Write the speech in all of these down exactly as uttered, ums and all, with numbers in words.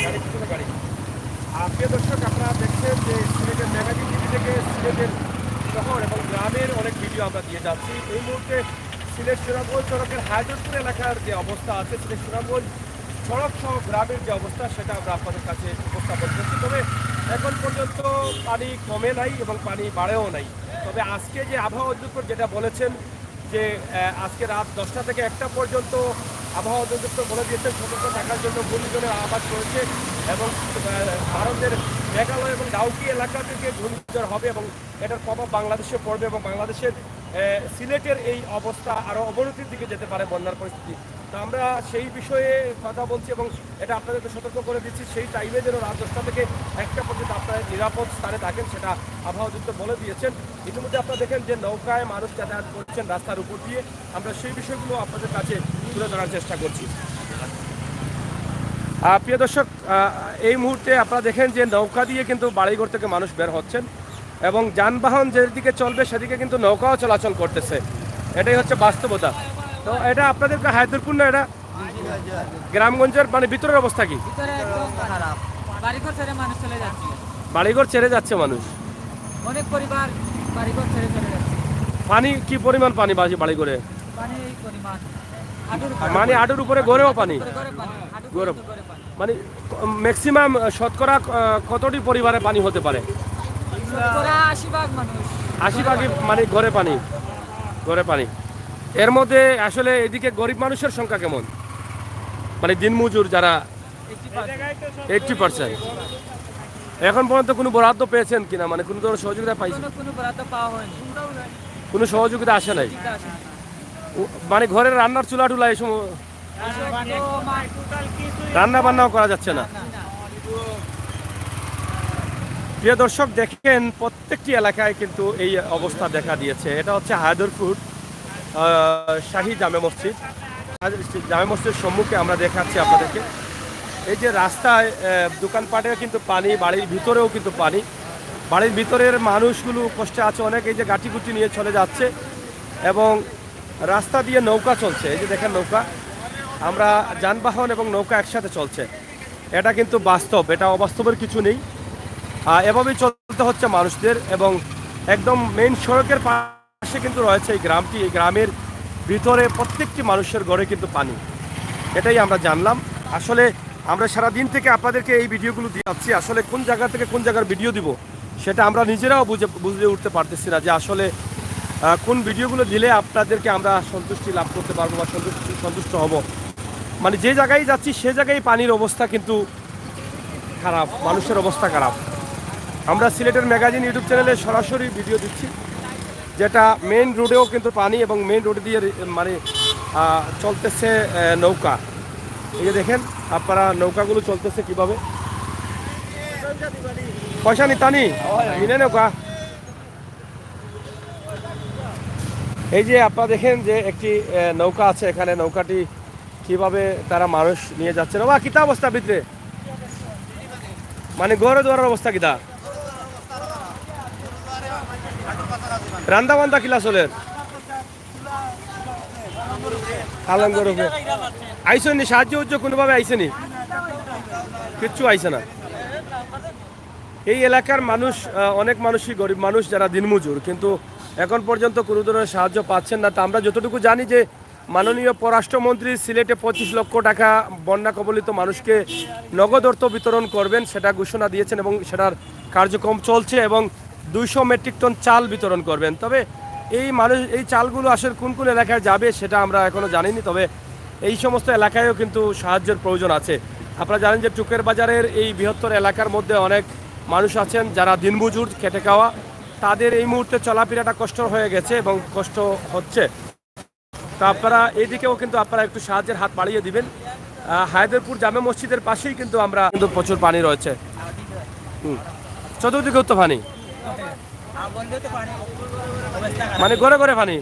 গাড়ি, পিছনে গাড়ি। আর প্রিয় দর্শক, আপনারা দেখছেন যে সিলেটের ম্যাগাজিন টিভি থেকে সিলেটের শহর এবং গ্রামের অনেক ভিডিও আমরা দিয়ে যাচ্ছি। এই মুহূর্তে সিলেট সুনামগঞ্জ সড়কের হায়দরপুর এলাকার যে অবস্থা আছে, সিলেট সুনামগঞ্জ সড়ক সহ গ্রামের যে অবস্থা, সেটা আমরা আপনাদের কাছে উপস্থাপন করছি। তবে এখন পর্যন্ত পানি কমে নাই এবং পানি বাড়েও নাই। তবে আজকে যে আবহাওয়া অধিদপ্তর যেটা বলেছেন যে, আহ, আজকে রাত দশটা থেকে একটা পর্যন্ত আবহাওয়া অধিদপ্তর বলে দিয়েছেন সতর্ক থাকার জন্য, ঘূর্ণিঝড়ের আভাস রয়েছে এবং, আহ, ভারতের মেঘালয় এবং ডাউকি এলাকা থেকে ঘূর্ণিঝড় হবে এবং এটার প্রভাব বাংলাদেশে পড়বে এবং বাংলাদেশের, আহ, সিলেটের এই অবস্থা আরও অবনতির দিকে যেতে পারে, বন্যার পরিস্থিতি। তো আমরা সেই বিষয়ে কথা বলছি এবং এটা আপনাদেরকে সতর্ক করে দিচ্ছি, সেই টাইমে যেন রাত দশটা থেকে একটা পর্যন্ত আপনারা নিরাপদ স্থানে থাকেন, সেটা আবহাওয়া অধিদপ্তর বলে দিয়েছেন। ইতিমধ্যে আপনারা দেখেন যে নৌকায় মানুষ যাতায়াত করছেন রাস্তার উপর দিয়ে, আমরা সেই বিষয়গুলো আপনাদের কাছে তুলে ধরার চেষ্টা করছি। আহ, প্রিয় দর্শক, আহ, এই মুহূর্তে আপনারা দেখেন যে নৌকা দিয়ে কিন্তু বাড়িঘর থেকে মানুষ বের হচ্ছেন এবং যানবাহন যেদিকে চলবে সেদিকে কিন্তু নৌকাও চলাচল করতেছে। এটাই হচ্ছে বাস্তবতা। তো এটা আপনাদের হায়দরপুর না, এটা গ্রামগঞ্জের মানে ভিতরের অবস্থা কি? ভিতরে একদম খারাপ। বাড়িঘর ছেড়ে মানুষ চলে যাচ্ছে। বাড়িঘর ছেড়ে যাচ্ছে মানুষ। অনেক পরিবার বাড়িঘর ছেড়ে চলে যাচ্ছে। পানি কি পরিমাণ পানি বাড়ি, বাড়িঘরে? পানি এই পরিমাণ। হাঁটুর উপরে। মানে হাঁটুর উপরে ঘরেও পানি? উপরে ঘরে পানি। হাঁটুর ঘরে। উপরে ঘরে পানি। মানে ম্যাক্সিমাম শতকরা, আহ, কতটি পরিবারে পানি হতে পারে? শতকরা আশি ভাগ মানুষ। আশি ভাগই মানে ঘরে পানি, ঘরে পানি। এর মধ্যে আসলে এদিকে গরিব মানুষের সংখ্যা কেমন? মানে দিনমজুর যারা? Eighty percent. এখন পর্যন্ত কোনো বরাদ্দ পেয়েছেন কিনা, মানে কোনো ধরনের সহযোগিতা পাইছেন? কোনো, কোনো বরাদ্দ পাওয়া হয়নি। কোনো সহযোগিতা আসে নাই? ঠিক আছে। ও, মানে ঘরের রান্নার চুলা টুলা এই সময় রান্না বান্নাও করা যাচ্ছে না। প্রিয় দর্শক, দেখেন প্রত্যেকটি এলাকায় কিন্তু এই অবস্থা দেখা দিয়েছে। এটা হচ্ছে হায়দরপুর, আহ, শাহী জামে মসজিদ। জামে মসজিদের সম্মুখে আমরা দেখাচ্ছি আপনাদেরকে। এই যে রাস্তায়, আহ, দোকানপাটে কিন্তু পানি, বাড়ির ভিতরেও কিন্তু পানি। বাড়ির ভিতরের মানুষগুলো কষ্টে আছে অনেক, এই যে গাঠিগুটি নিয়ে চলে যাচ্ছে এবং রাস্তা দিয়ে নৌকা চলছে। এই যে দেখেন নৌকা, আমরা যানবাহন এবং নৌকা একসাথে চলছে। এটা কিন্তু বাস্তব, এটা অবাস্তবের কিছু নেই। আহ, এভাবেই চলতে হচ্ছে মানুষদের এবং একদম মেইন সড়কের পাশে কিন্তু রয়েছে এই গ্রামটি। এই গ্রামের ভিতরে প্রত্যেকটি মানুষের ঘরে কিন্তু পানি। এটাই আমরা জানলাম। আসলে আমরা সারা দিন থেকে আপনাদেরকে এই ভিডিওগুলো দিয়ে যাচ্ছি। আসলে কোন জায়গা থেকে কোন জায়গার ভিডিও দিব সেটা আমরা নিজেরাও বুঝে, বুঝে উঠতে পারতেছি না যে আসলে, আহ, কোন ভিডিওগুলো দিলে আপনাদেরকে আমরা সন্তুষ্টি লাভ করতে পারবো বা সন্তুষ্টি, সন্তুষ্ট হব। মানে যে জায়গায় যাচ্ছি সে জায়গায় পানির অবস্থা কিন্তু খারাপ, মানুষের অবস্থা খারাপ। আমরা সিলেটের ম্যাগাজিন YouTube চ্যানেলে সরাসরি ভিডিও দিচ্ছি, যেটা মেইন রোডেও কিন্তু পানি এবং মেইন রোড দিয়ে রে-, মানে, আহ, চলতেছে, আহ, নৌকা। এই যে দেখেন আপনারা নৌকাগুলো চলতেছে কিভাবে। পয়সা নিতানি? মিনে নৌকা। এই যে আপনারা দেখেন যে একটি, আহ, নৌকা আছে এখানে, নৌকাটি কিভাবে তারা মানুষ নিয়ে যাচ্ছে। বাবা, কিতা অবস্থা ভিতরে? মানে ঘরে দুয়ারের অবস্থা কিতা? রান্দা বান্দা কিলা চলের? আলঙ্গর উপরে। আইসেনি সাহায্য উজ্জ কোনোভাবে আইসেনি? কিচ্ছু আইছে না। এই এলাকার মানুষ, আহ, অনেক মানুষই গরিব মানুষ, যারা দিনমজুর, কিন্তু এখন পর্যন্ত কোনো ধরনের সাহায্য পাচ্ছেন না। তা আমরা যতটুকু জানি যে মাননীয় পররাষ্ট্রমন্ত্রী সিলেটে পঁচিশ লক্ষ টাকা বন্যা কবলিত মানুষকে নগদ অর্থ বিতরণ করবেন, সেটা ঘোষণা দিয়েছেন এবং সেটার কার্যক্রম চলছে এবং দুইশো মেট্রিক টন চাল বিতরণ করবেন। তবে এই মানুষ, এই চালগুলো আসলে কোন কোন এলাকায় যাবে সেটা আমরা এখনো জানিনি। তবে এই সমস্ত এলাকায়ও কিন্তু সাহায্যের প্রয়োজন আছে। আপনারা জানেন যে টুকের বাজারের এই বৃহত্তর এলাকার মধ্যে অনেক মানুষ আছেন যারা দিনমজুর, খেটে খাওয়া, তাদের এই মুহূর্তে চলাফেরাটা কষ্ট হয়ে গেছে এবং কষ্ট হচ্ছে। তো আপনারা এইদিকেও কিন্তু আপনারা একটু সাহায্যের হাত বাড়িয়ে দিবেন। আহ, হায়দরপুর জামে মসজিদের পাশেই কিন্তু আমরা কিন্তু প্রচুর পানি রয়েছে। হুম, চতুর্দিকেও তো পানি, মানে ঘরে ঘরে পানি।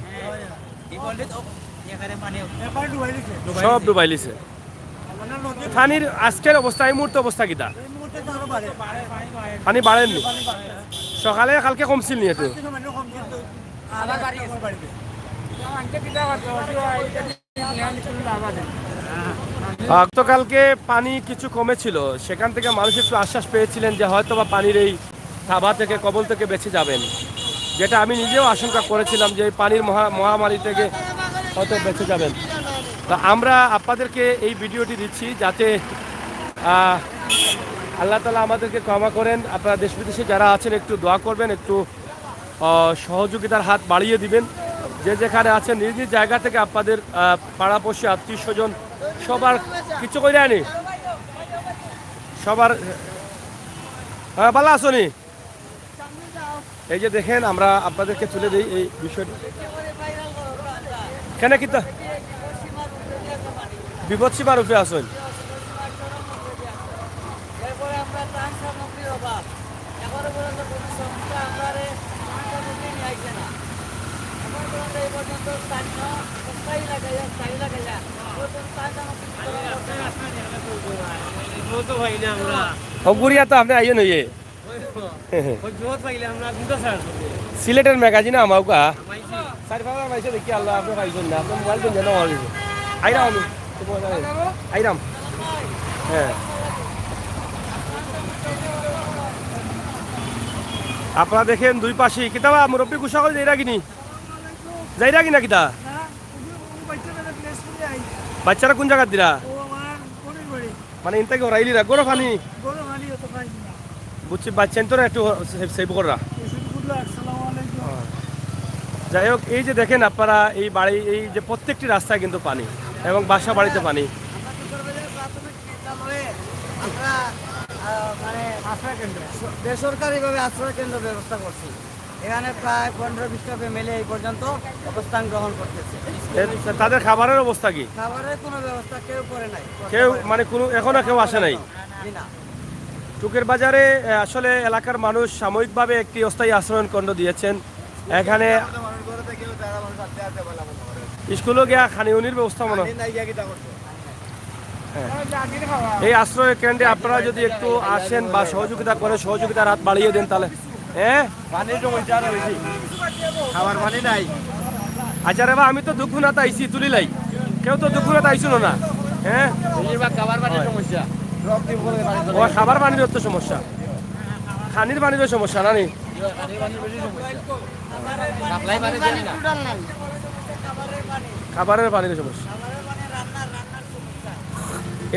সব ডুবাইলিছে। পানির আজকের অবস্থা, এই মুহূর্তে অবস্থা কিতা? পানি বাড়েনি? সকালে কালকে কমছিল নি একটু? আহ, গতকালকে পানি কিছু কমেছিল, সেখান থেকে মানুষ একটু আশ্বাস পেয়েছিলেন যে হয়তো বা পানির এই থাবা থেকে, কবল থেকে বেঁচে যাবেন, যেটা আমি নিজেও আশঙ্কা করেছিলাম যে এই পানির মহা মহামারী থেকে হয়তো বেঁচে যাবেন। তো আমরা আপনাদেরকে এই ভিডিওটি দিচ্ছি যাতে আহ, আল্লাহ তাআলা আমাদেরকে ক্ষমা করেন। আপনারা দেশ বিদেশে যারা আছেন একটু দোয়া করবেন, একটু আহ, সহযোগিতার হাত বাড়িয়ে দিবেন। যে যেখানে আছেন নিজ নিজ জায়গা থেকে আপনাদের আহ, পাড়াপড়শি, আত্মীয় স্বজন, সবার কিছু করে আনি, সবার আহ, ভালো আছো নি? এই যে দেখেন, আমরা আপনাদেরকে তুলে দিই এই বিষয়টি। কেন কিতা বিপদ সীমার উপরে আছেন? এরপরে আমরা ত্রাণ সামগ্রীর অভাব, এখনো পর্যন্ত কোনো সংস্থা আমরা ত্রাণ সামগ্রী নিয়ে আইছে না। এখন পর্যন্ত এই পর্যন্ত স্থানীয় স্থায়ী লাগাইয়া, স্থায়ী লাগাইয়া, ওই পর্যন্ত ত্রাণ সামগ্রী বিতরণ করছে না। অগুরিয়া তো আপনি আইয়ে নইয়ে। সিলেটের ম্যাগাজিন আমাউকা। চারি পাঁচ হাজার পাইছে দেখি, আল্লাহ, আপনি পাইছেন না, আপনি মোবাইল দেন যেন আমার কাছে। আইরাম আমি, আইরাম। হ্যাঁ। আপনারা দেখেন দুই পাশে কিতাবা মুরব্বী গুসা করে যাইরা কিনি? যাইরা কিনা কিতা? বাচ্চারা কোন জায়গার দিরা? মানে ইনতা কি ওরাইলিরা গরো পানি? বুঝছি, বাচ্চা তো একটু সেভ কররা। যাই হোক, এই যে দেখেন আপনারা, এই বাড়ি, এই যে প্রত্যেকটি রাস্তায় কিন্তু পানি এবং বাসা বাড়িতে পানি। আমরা, আহ, মানে, বেসরকারিভাবে আশ্রয় কেন্দ্র ব্যবস্থা করছি। এখানে প্রায় পনেরো বিশটা ফ্যামিলি এই পর্যন্ত অবস্থান গ্রহণ করতেছে। এ, তাদের খাবারের অবস্থা কি? খাবারের কোনো ব্যবস্থা কেউ করে নাই। কেউ, মানে, কোনো, এখনো কেউ আসে নাই? জি না। টুকের বাজারে, এ, আসলে এলাকার মানুষ সাময়িকভাবে একটি অস্থায়ী আশ্রয়ণ কেন্দ্র দিয়েছেন। এখানে স্কুলও গিয়া খানি উনির ব্যবস্থা মনে হয়। হ্যাঁ। এই আশ্রয় কেন্দ্রে আপনারা যদি একটু আসেন বা সহযোগিতা করে, সহযোগিতার হাত বাড়িয়ে দেন তাহলে। হ্যাঁ? পানির সমস্যা আরো বেশি। খাবার পানি নাই। আচ্ছা রে বা, আমি তো দুগুনাত আইছি তুলিলাই, কেউ তো দুগুনাত আইছিল না। হ্যাঁ? বেশিরভাগ খাবার পানির সমস্যা। ও, খাবার পানির তো সমস্যা, খানির পানিরও সমস্যা না নি? খানির পানির বেশি সমস্যা। সাপ্লাই পানি দেন না। খাবারের পানির সমস্যা।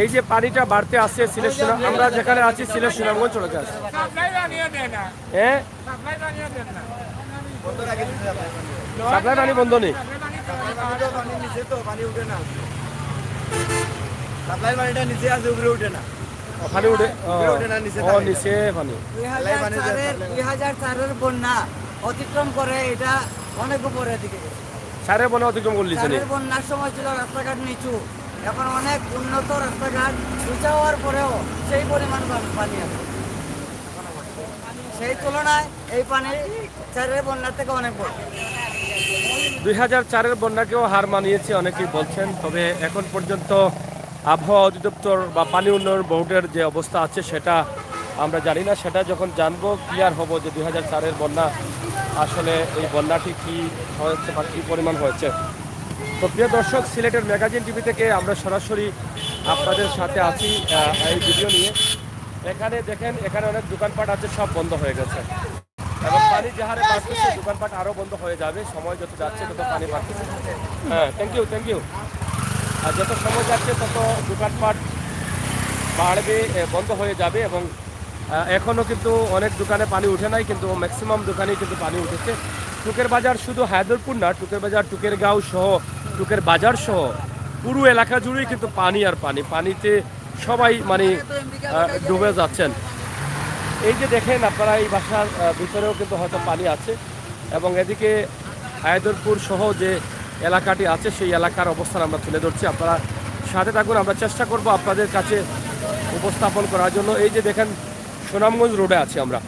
এই যে পানিটা বাড়তে আসছে সিলেট সুনাম, আমরা যেখানে আছি সিলেট সুনামগঞ্জ সড়কে আছি। সাপ্লাই পানিও দেয় না। হ্যাঁ? সাপ্লাই পানিও দেয় না। সাপ্লাই পানি বন্ধ নি? সাপ্লাই পানি তো পানির নিচে তো, পানি উঠে না। সাপ্লাই পানিটা নিচে আছে, উপরে উঠে না। ও, পানি উঠে, ও, উপরে উঠে না, নিচে ও, থাকে। নিচে পানি। দুই হাজার চারের, দুই হাজার চারের বন্যা অতিক্রম করে এটা অনেক উপরের দিকে গেছে। চারের বন্যা অতিক্রম করলিছে নি? চারের বন্যার সময় ছিল রাস্তাঘাট নিচু, এখন অনেক উন্নত রাস্তাঘাট, উঁচা হওয়ার পরেও সেই পরিমাণ পা-, পানি আছে। সেই তুলনায় এই পানি চারের বন্যার থেকে অনেক বড়। দুই হাজার চারের বন্যাকেও হার মানিয়েছে অনেকেই বলছেন, তবে এখন পর্যন্ত আবহাওয়া অধিদপ্তর বা পানি উন্নয়ন বোর্ডের যে অবস্থা আছে সেটা আমরা জানি না। সেটা যখন জানবো, ক্লিয়ার হব যে দুই হাজার চারের বন্যা আসলে এই বন্যাটি কী হয়েছে বা কী পরিমাণ হয়েছে। তো প্রিয় দর্শক, সিলেটের ম্যাগাজিন টিভি থেকে আমরা সরাসরি আপনাদের সাথে আছি, আহ, এই ভিডিও নিয়ে। এখানে দেখেন, এখানে অনেক দোকানপাট আছে, সব বন্ধ হয়ে গেছে। এবং পানি যে হারে বাড়তেছে, দোকানপাট আরও বন্ধ হয়ে যাবে। সময় যত যাচ্ছে, তত পানি বাড়তেছে। হ্যাঁ, থ্যাংক ইউ, থ্যাংক ইউ। আর যত সময় যাচ্ছে, তত দোকানপাট বাড়বে, এ, বন্ধ হয়ে যাবে। এবং আহ, এখনও কিন্তু অনেক দোকানে পানি উঠে নাই, কিন্তু ম্যাক্সিমাম দোকানেই কিন্তু পানি উঠেছে। টুকের বাজার শুধু হায়দরপুর না, টুকের বাজার, টুকের গাঁও সহ, টুকের বাজার সহ পুরো এলাকা জুড়েই কিন্তু পানি আর পানি। পানিতে সবাই মানে, আহ, ডুবে যাচ্ছেন। এই যে দেখেন আপনারা, এই বাসার, আহ, ভিতরেও কিন্তু হয়তো পানি আছে। এবং এদিকে হায়দরপুর সহ যে এলাকাটি আছে, সেই এলাকার অবস্থান আমরা তুলে ধরছি। আপনারা সাথে থাকুন, আমরা চেষ্টা করব আপনাদের কাছে উপস্থাপন করার জন্য। এই যে দেখেন, সুনামগঞ্জ রোডে আছি আমরা।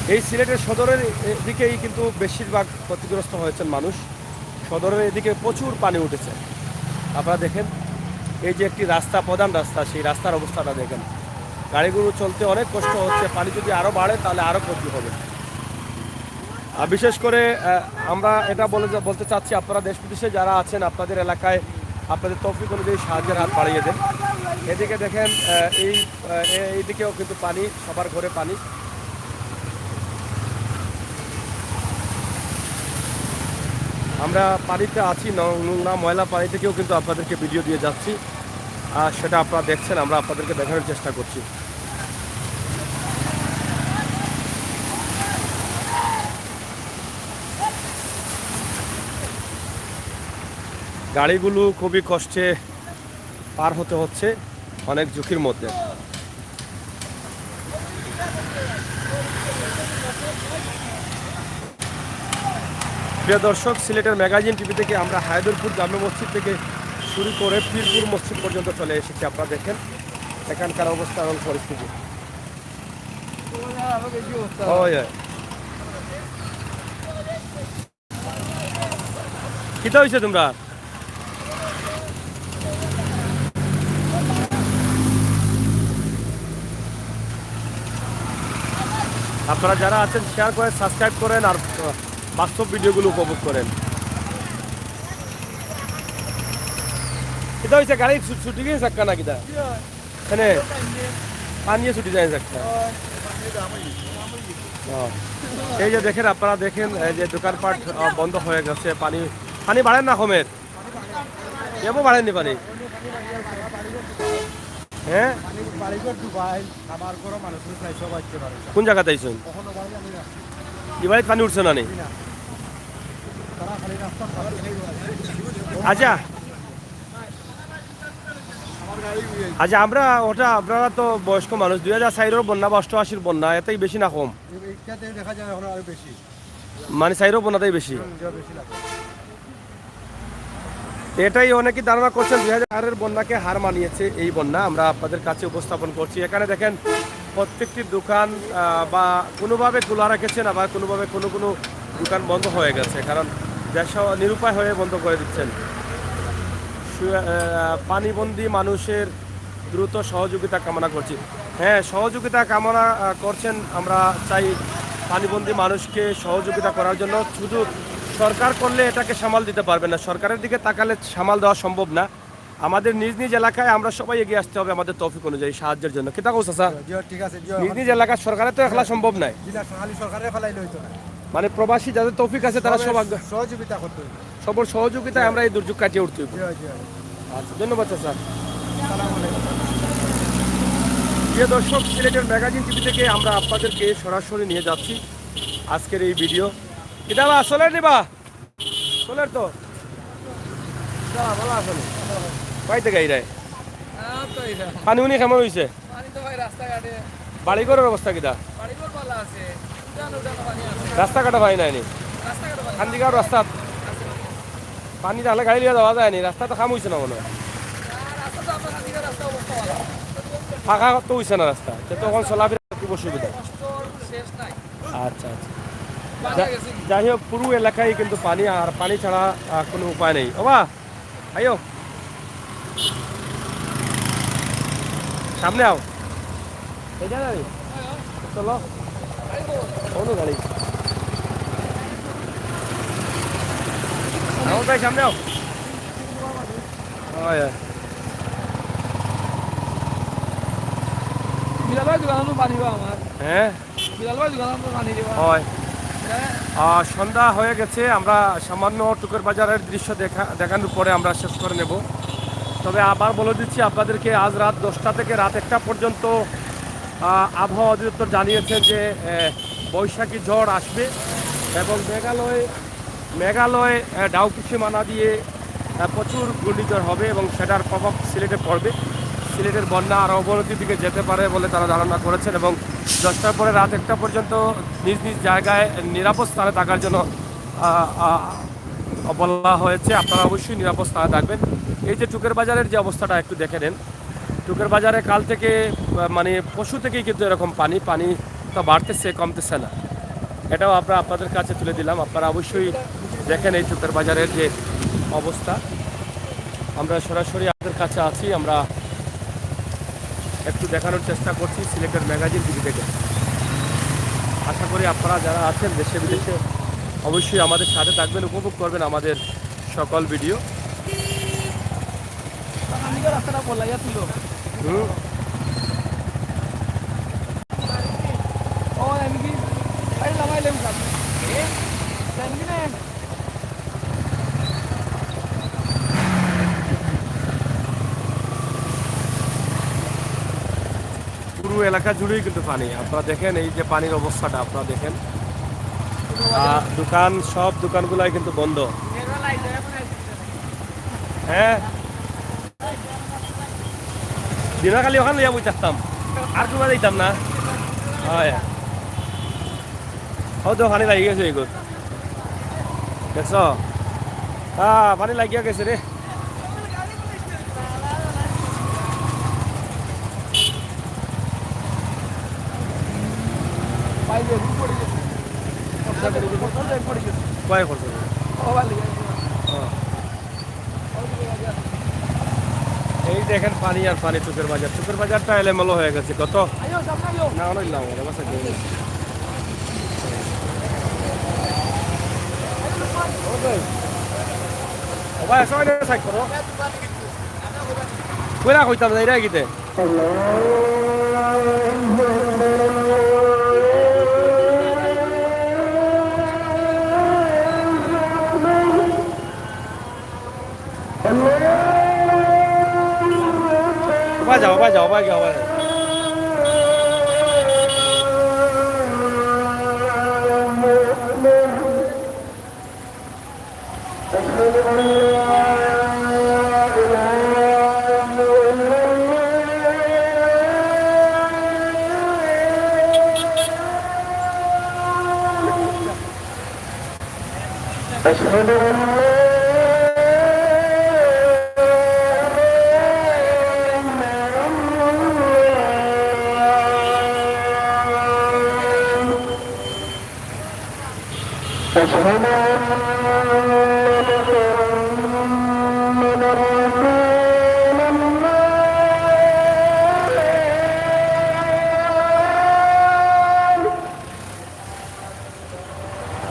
এই সিলেটের সদরের এ-, দিকেই কিন্তু বেশিরভাগ ক্ষতিগ্রস্ত হয়েছেন মানুষ। সদরের এদিকে প্রচুর পানি উঠেছে। আপনারা দেখেন, এই যে একটি রাস্তা, প্রধান রাস্তা, সেই রাস্তার অবস্থাটা দেখেন। গাড়ি গরু চলতে অনেক কষ্ট হচ্ছে। পানি যদি আরও বাড়ে, তাহলে আরও ক্ষতি হবে। আর বিশেষ করে, আহ, আমরা এটা বলে যা-, বলতে চাচ্ছি, আপনারা দেশ বিদেশে যারা আছেন, আপনাদের এলাকায় আপনাদের তৌফিক অনুযায়ী সাহায্যের হাত বাড়িয়ে দেন। এদিকে দেখেন, আহ, এই, আহ, এ-, এইদিকেও কিন্তু পানি, সবার ঘরে পানি। আমরা পানিতে আছি, ন-, নোংরা ময়লা পানি থেকেও কিন্তু আপনাদেরকে ভিডিও দিয়ে যাচ্ছি, আর সেটা আপনারা দেখছেন, আমরা আপনাদেরকে দেখানোর চেষ্টা করছি। গাড়িগুলো খুবই কষ্টে পার হতে হচ্ছে, অনেক ঝুঁকির মধ্যে। প্রিয় দর্শক, সিলেটের ম্যাগাজিন টিভি থেকে আমরা হায়দরপুর জামে মসজিদ থেকে শুরু করে পীরপুর মসজিদ পর্যন্ত চলে এসেছি। আপনারা দেখেন এখানকার অবস্থা এবং পরিস্থিতি। ওই, ওই। কিতা হইছে তোমরা? আপনারা যারা আছেন, শেয়ার করেন, সাবস্ক্রাইব করেন, আর, আহ, বাস্তব ভিডিওগুলো উপভোগ করেন। কিতা হইছে? গাড়ি ছু-, ছুটি গেছে চাক্কা না কিতা? এনে পানিয়ে ছুটি যায় চাক্কা। ও। এই যে দেখেন, আপনারা দেখেন, এই যে দোকানপাট, আহ, বন্ধ হয়ে গেছে। পানি, পানি বাড়ের না কমের? এবার বাড়েনি পানি। হ্যাঁ? বাড়িঘর ডুবাই, আমার ঘরো মানুষ নাই, সব আইতে পারে। কোন জাগাত আইছইন? কখনো বাড়ি আমি না। ই বাড়িত পানি উঠছে না নি? না। তারা খালি রাস্তা পার। আচ্ছা। আমার গাড়ি উড়ে গেছে। আচ্ছা, আমরা ওটা, আপনারা তো বয়স্ক মানুষ, দুই হাজার চাইরর বন্যা বা অষ্টআশির বন্যা, এতেই বেশি না কম? এ-, এইটাতে দেখা যায় এখন আরো বেশি। মানে চাইরর বন্যাটাই বেশি? হুম, যা বেশি লাগে। এটাই অনেকেই ধারণা করছেন, দুই হাজার চাইরর বন্যাকে হার মানিয়েছে এই বন্যা। আমরা আপনাদের কাছে উপস্থাপন করছি। এখানে দেখেন, প্রত্যেকটি দোকান, আহ, বা কোনোভাবে খোলা রেখেছেন, আবার কোনোভাবে কোনো কোনো দোকান বন্ধ হয়ে গেছে, কারণ দেশ নিরুপায় হয়ে বন্ধ করে দিচ্ছেন। সু-, আহ, পানিবন্দী মানুষের দ্রুত সহযোগিতা কামনা করছি। হ্যাঁ, সহযোগিতা কামনা, আহ, করছেন। আমরা চাই পানিবন্দী মানুষকে সহযোগিতা করার জন্য। শুধু সরকার করলে এটাকে সামাল দিতে পারবে না, সরকারের দিকে তাকালে সামাল দেওয়া সম্ভব না। আমাদের নিজ নিজ এলাকায় আমরা সবাই এগিয়ে আসতে হবে আমাদের তৌফিক অনুযায়ী সাহায্যের জন্য। কিতা কও চাচা? জি, ঠিক আছে, জি, নিজ এখন নিজ এলাকার সরকারে তো একলা সম্ভব নয়। জি না, খালি সরকারে ফেলাইলে হইতো না। মানে প্রবাসী যাদের তৌফিক আছে তারা সব সব আগ-, সহযোগিতা করতে হইবে। সবর সহযোগিতায় আমরা এই দুর্যোগ কাটিয়ে উঠতে হইব। জি, জি। আচ্ছা, ধন্যবাদ চাচা। আসসালামু আলাইকুম। প্রিয় দর্শক, সিলেটের ম্যাগাজিন টিভি থেকে আমরা আপনাদেরকে সরাসরি নিয়ে যাচ্ছি আজকের এই ভিডিও। কিতা বা, চলের নি বা? চলের তো। কিতা, ভালা আছো নি? বাড়িতে গাইরায়। হ্যাঁ, তো এই যা। পানি উনি কেমন হইছে? পানি তো ভাই রাস্তাঘাটে। বাড়িঘরর অবস্থা কিতা? বাড়িঘর ভালা আছে। উঠান, উঠান পানি আছে। রাস্তাঘাটে পানি নাই নি? রাস্তাঘাটে পানি কান্দিগাঁওর রাস্তাত? আছে, আছে। পানি তাহলে গাড়ি লিয়ে যাওয়া যায় নি? রাস্তা তো কাম হইছে না মনে হয়। না, রাস্তা তো আপনার কান্দিগাঁওর রাস্তা অবস্থা ভালা। ফাঁকা তো হইছে না রাস্তা। তো তখন চলাফেরা খুব অসুবিধা। কষ্ট শেষ নাই। আচ্ছা, আচ্ছা। বাজার যা-, গেছি। যাই হোক, পুরো এলাকায় কিন্তু পানি, আর পানি ছাড়া, আহ, কোনো উপায় নেই। ওবা, আইও। সামনে আও। এই যে গাড়ি। চলো। কোনো গাড়ি। আমার ভাই, সামনে আও। হয়, হয়। বিলাল ভাই দোকানো পানি বা আমার। হ্যাঁ? বিলাল ভাই দোকানো পানি দিবা। হয়। হ্যাঁ। আহ, সন্ধ্যা হয়ে গেছে, আমরা সামান্য টুকের বাজারের দৃশ্য দেখা, দেখানোর পরে আমরা শেষ করে নেব। তবে আবার বলে দিচ্ছি আপনাদেরকে, আজ রাত দশটা থেকে রাত একটা পর্যন্ত, আহ, আবহাওয়া অধিদপ্তর জানিয়েছে যে, আহ, বৈশাখী ঝড় আসবে এবং মেঘালয় মেঘালয়, আহ, ডাউকি সীমানা দিয়ে, আহ, প্রচুর ঘূর্ণিঝড় হবে এবং সেটার প্রভাব সিলেটে পড়বে। সিলেটের বন্যা আরও অবনতির দিকে যেতে পারে বলে তারা ধারণা করেছেন এবং দশটার পরে রাত একটা পর্যন্ত নিজ নিজ জায়গায় নিরাপদ স্থানে থাকার জন্য, আহ, আহ, বলা হয়েছে। আপনারা অবশ্যই নিরাপদ স্থানে থাকবেন। এই যে টুকের বাজারের যে অবস্থাটা একটু দেখে নেন, টুকের বাজারে কাল থেকে, আহ, মানে পরশু থেকেই কিন্তু এরকম পানি, পানি তো বাড়তেছে, কমতেছে না। এটাও আমরা আপনাদের কাছে তুলে দিলাম। আপনারা অবশ্যই দেখেন এই টুকের বাজারের যে অবস্থা। আমরা সরাসরি আপনাদের কাছে আছি, আমরা একটু দেখানোর চেষ্টা করছি সিলেটের ম্যাগাজিন টিভি থেকে। আশা করি আপনারা যারা আছেন দেশে বিদেশে অবশ্যই আমাদের সাথে থাকবেন, উপভোগ করবেন আমাদের সকল ভিডিও। আমি তো রাস্তাটা বললাই আর তুলো। হুম। ও, এমনি কি? আরে, লামাই লেম কাজ। এ? এমনি না? পুরো এলাকা জুড়েই কিন্তু পানি। আপনারা দেখেন এই যে পানির অবস্থাটা, আপনারা দেখেন। আহ, দোকান, সব দোকানগুলাই কিন্তু বন্ধ। হ্যাঁ, দিনর খালি ওখান লইয়া বই থাকতাম, আর কুবা দিতাম না। হয়, ও তো পানি লাগি গেছে এগুলো, দেখছো? হ্যাঁ, পানি লাগিয়া গেছে রে। কয় করছে? ও। এই দেখেন পানি আর পানি, চুকের বাজার। চুকের বাজারটা এলোমেলো হয়ে গেছে। কত? না, অনেক লাভ হবে, বাস একদম। ও ভাই, সবাই সাইড করো। কইরা কইতাম যাই রে গিতে। বাজাও, বাজাও, বাজাও, বাজাও। أشهد أن لا إله إلا الله. أشهد أن محمدا رسول الله.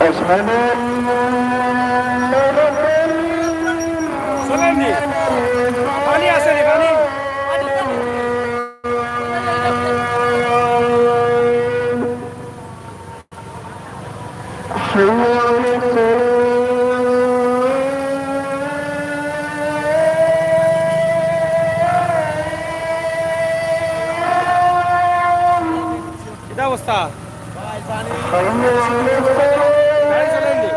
أشهد أن محمدا চলেননি। পানি আছে নি, পানি? حي على الصلاة. কিতা অবস্থা? গাড়ি চলেননি।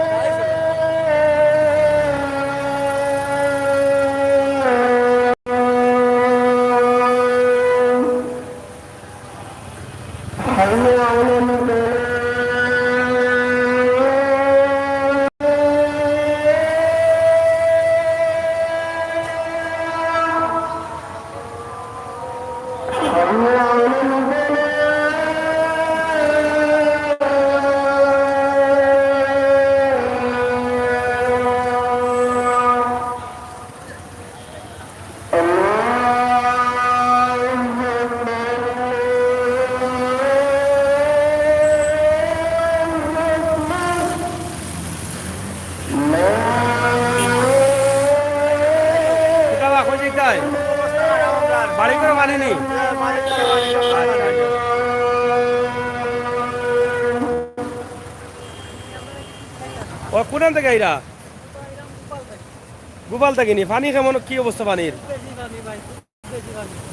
কিতা বা, কই যাইতায়? বাড়ি করে পানি নি? ও, কোন থাকি আইরা? গোপাল থাকি নি? পানি কেমন, কি অবস্থা পানির?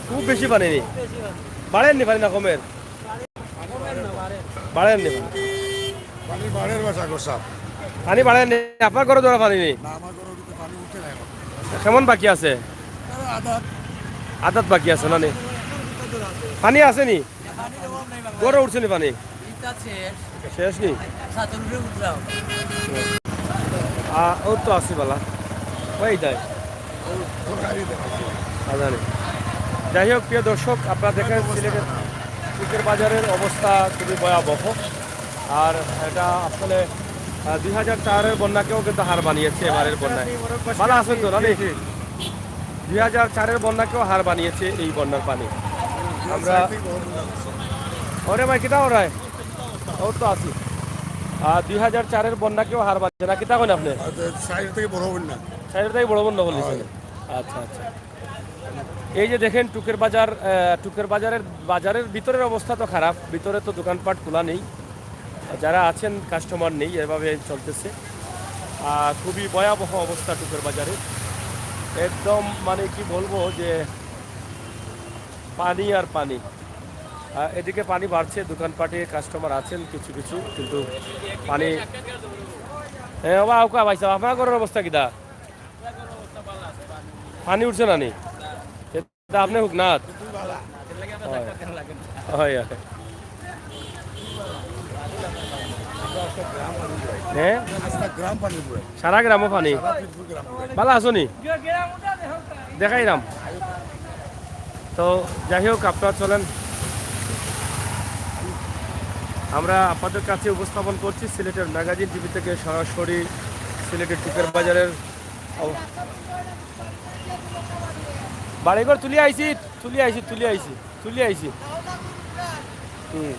খুব বেশি পানি নি? বাড়ের নি পানি না কমের? বাড়ের নি পানি? পানি বাড়ের বাসা গোসা। পানি বাড়ের নি? আপনার ঘরো ধরা পানি নি? না, আমার ঘরো কিন্তু পানি উঠে না এখন। কেমন বাকি আছে? আরে আদাত। আদাত বাকি আছে না নি? পানি আছে নি? পানির অভাব নাই বাংলাদেশে। ঘরো উঠছে নি পানি? ইটা শেষ। শেষ নি? ছাদর উপরে উঠলাম। আ, ও তো আছে বালা। ওই যায়। আ, জানি। যাই হোক, প্রিয় দর্শক, আপনারা দেখেন সিলেটের চুকের বাজারের অবস্থা খুবই ভয়াবহ। আর এটা আসলে, আ, দুই হাজার চারের বন্যাকেও কিন্তু হার মানিয়েছে এবারের বন্যায়। ভালো আছেন তো, নানি? দুই হাজার চারের বন্যাকেও হার মানিয়েছে এই বন্যার পানি। আমরা, ওরে ভাই, কিতা ওরায়? ও তো আছি। আর দুই হাজার চারের বন্যাকেও হার মানছে না, কিতা কইন আপনি? সাইড থেকে বড় বন্যা। সাইড থেকে বড় বন্যা বলেছেন। আচ্ছা, আচ্ছা। এই যে দেখেন টুকের বাজার, আহ, টুকের বাজারের, বাজারের ভিতরের অবস্থা তো খারাপ, ভিতরে তো দোকানপাট খোলা নেই, যারা আছেন কাস্টমার নেই, এভাবে চলতেছে। আর খুবই ভয়াবহ অবস্থা টুকের বাজারে, একদম মানে কি বলবো যে পানি আর পানি। আহ, এদিকে পানি বাড়ছে, দোকানপাটে কাস্টমার আছেন কিছু কিছু, কিন্তু পানি। হ্যাঁ বাবা, আউকা ভাই সাহেব, আপনার ঘরের অবস্থা কিতা? পানি উঠছে না নি? এটা আপনি হুক না? হয়। হয়, হয়। হ্যাঁ? আস্তা গ্রাম পানি পুরা। সারা গ্রামও পানি। সারা পিরপুর গ্রাম পুরা। ভালা আছো নি? দেখাইলাম। তো যাই হোক, আপনারা চলেন, আমরা আপনাদের কাছে উপস্থাপন করছি সিলেটের ম্যাগাজিন টিভি থেকে সরাসরি সিলেটের টুকের বাজারের অব-, বাড়িঘর তুলি আইছি, তুলি আইছি, তুলি আইছি, তুলি আইছি। হুম।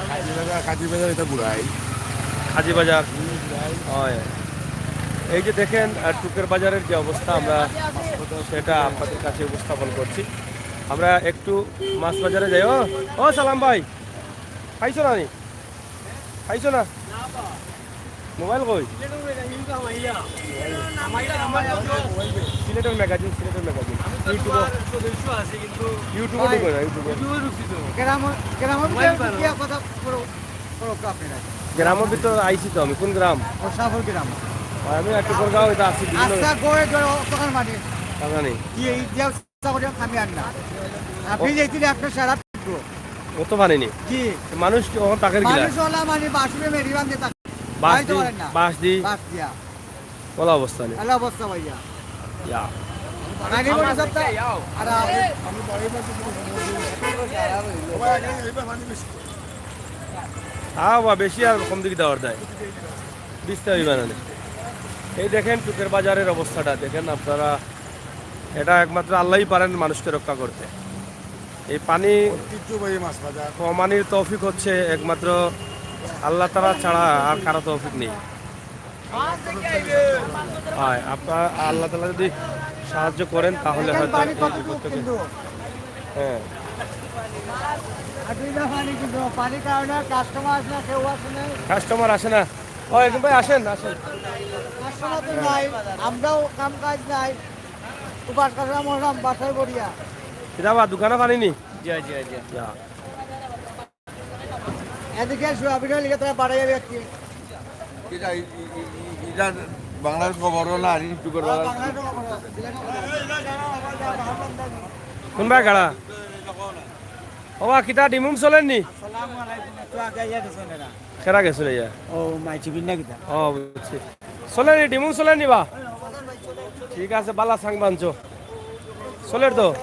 কাজী বাজার, কাজী বাজার এটা ঘুরাই। কাজী বাজার। হয়। এই যে দেখেন, আহ, টুকের বাজারের যে অবস্থা, আমরা সেটা আপনাদের কাছে উপস্থাপন করছি। আমরা একটু মাছ বাজারে যাই। ও, ও সালাম ভাই, খাইছো না নি? খাইছো না? মোবাইল কই? সিলেটের ম্যাগাজিন, সিলেটের ম্যাগাজিন। ইউটিউবে। ইউটিউবে ঢুকে না, ইউটিউবে। গ্রাম, গ্রামের ভিতরে ঢুকিয়া কথা বড়, বড় আপনি রাখেন। গ্রামের ভিতরে আইছি তো আমি। কোন গ্রাম? ও, সাফর গ্রাম। আর আমি একটু পর গাঁও এটা আছি, বিভিন্ন আচ্ছা, গোয়ে জোরে অতখান মানে। জানি। কি এই যে আমি আর না। আপনি ও- যেহেতু আপনার সারা কত পানি নি? জি। মানুষ কি ওখানে তাকের গিলা? মানুষ ওলা মানে বাসুরে মেরি বান্ধে তাকে। বাঁশ খাইতে দি, পারেন না। বাঁশ দি। বাঁশ দিয়া। ওলা অবস্থা নি। ওলা অবস্থা ভাইয়া। ইয়া। পানি বড় সব তো। আর আ, বা বেশি আর কম দিকে দেওয়ার দেয়। বিস্তারিত বানানে। এই দেখেন টুকের বাজারের অবস্থাটা দেখেন আপনারা, এটা একমাত্র আল্লাহই পারেন মানুষকে রক্ষা করতে। এই পানি ঐতিহ্যবাহী মাছ বাজার। কমানির তৌফিক হচ্ছে একমাত্র আল্লাহ তাআলা ছাড়া আর কারো তৌফিক নেই। হয়, আপনার আল্লাহ তাআলা যদি সাহায্য করেন তাহলে এখানে হয়তো পানি এই কত বিপদ থেকে কিন্তু? হ্যাঁ। আর দুই দফা পানি কিন্তু, পানির কারণে কাস্টমার আসে না, কেউ আসে না। কাস্টমার আসে না। ও, এখন ভাই আসেন, আসেন। কাস্টমার তো নাই, আমরাও কাম কাজ নাই। উপাস কাজ মরলাম বাসায় বড়িয়া। কিতা বা দোকানে পানি নি? জি, জি, জি। ইয়া। এদিকে সোয়াবিনের লিগে তারা বাড়াই যাবে একটি। এটা, ই-, ই-, ই-, এটা বাংলাদেশ খবর না, আর একটু করে বাংলাদেশ খবর। কোন ভাই গাড়া? ও বা, কিতা ডিমুম চলের নি? আসসালামু আলাইকুম। একটু আগে আইয়া গেছেন এরা। কেরা গেছিল ইয়া? ও, মাইচি বিন না কিতা? ও, বুঝছি। চলের নি, ডিমুম চলের নি বা? ঠিক আছে, বালা সাং বানছো। চলের তো।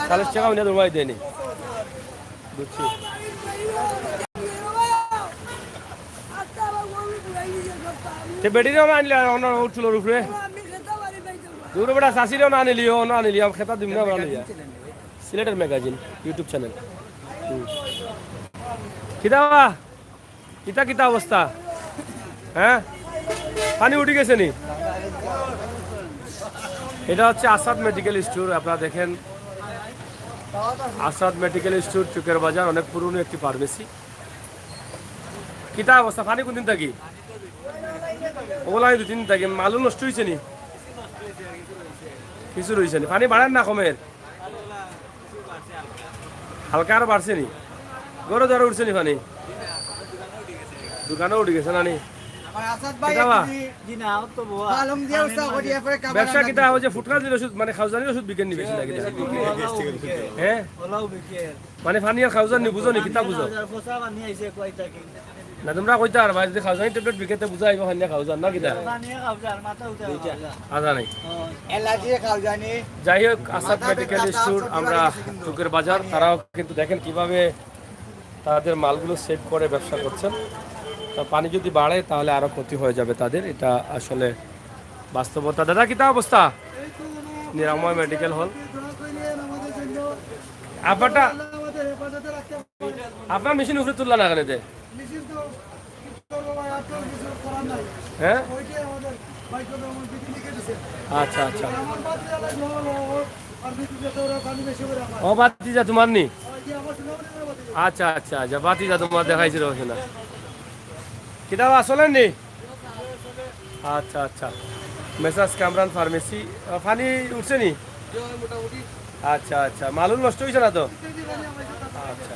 চাল্লিশ টেকা উনি দৌড়াই দেয়নি। বুঝছি। তে বেটিরেও না আনলে, অন্য উঠছিল উপরে। দূর বেটা, চাষিরেও না আনিলি, ও না আনিলি, আমি খেতা দিম না, আমরা লইয়া। সিলেটের ম্যাগাজিন, YouTube চ্যানেল। হুম। কিতা বা? কিতা, কিতা অবস্থা? হ্যাঁ? পানি উঠি গেছে নি? এটা হচ্ছে আসাদ মেডিকেল স্টোর, আপনারা দেখেন। আসাদ মেডিকেল স্টোর, চুকের বাজার, অনেক পুরনো একটি ফার্মেসি। কিতা অবস্থা? পানি কোন দিন থাকি? ওগুলা দুই তিন দিন থাকি। মালও নষ্ট হইছে নি? কিছু রইছে নি? পানি বাড়ের না কমের? হালকা আরো বাড়ছে নি? ঘরো ধরো উঠছে নি পানি? দোকানও উঠি গেছে না নি? আমার আসাদ ভাই কিতা বা? একটু দি-, জি না, আমার তো বউ। পালং দিয়ে উঠা করি, এরপরে কাবার ব্যবসা আনা কিতা দিছে। ওই যে ফুটকার দিলে ওষুধ, মানে খাওজানির ওষুধ বিকেন নি বেশি লাগে না? ওলাও বিকেল। হ্যাঁ? ওলাও বিকেল। মানে পানি আর খাওজান নি, বুঝো নি, কিতা বুঝো? হাজার পোসা পানি আইছে কয়টা কি? না, তোমরা কইতা আর ভাই, যদি খাওজানি ট্যাবলেট বিকেতে বুঝা আইবো, পানি আর খাওজান না কিতা? পানি আর খাওজান, মাথা উঠে খাওজান। আদা নাই। অ্যালার্জি খাওজানি। যাই হোক, আসাদ মাথা মেডিকেল ব্যথা, স্টোর, সর্দি আমরা লাগে কিন্তু। টুকের বাজার, তারাও কিন্তু দেখেন কিভাবে তাদের মালগুলো সেট করে ব্যবসা করছেন। তা পানি যদি বাড়ে তাহলে আরো ক্ষতি হয়ে যাবে তাদের, এটা আসলে বাস্তবতা। দাদা, কিতা অবস্থা? এই তো মানে নিরাময় মেডিকেল হল। আপনারটা, আপনার মেশিন উপরে তুললা না কেন এতে? হ্যাঁ। আচ্ছা, আচ্ছা। ও ভাতিজা তোমার নি? আচ্ছা, আচ্ছা, আচ্ছা, ভাতিজা তোমার দেখাইছিল না? কিতা বা চলের নি? আচ্ছা, আচ্ছা। মেসার্স কামরান ফার্মেসি, আহ, পানি উঠছে নি? আচ্ছা, আচ্ছা, মালুল নষ্ট হইছে না তো? আচ্ছা,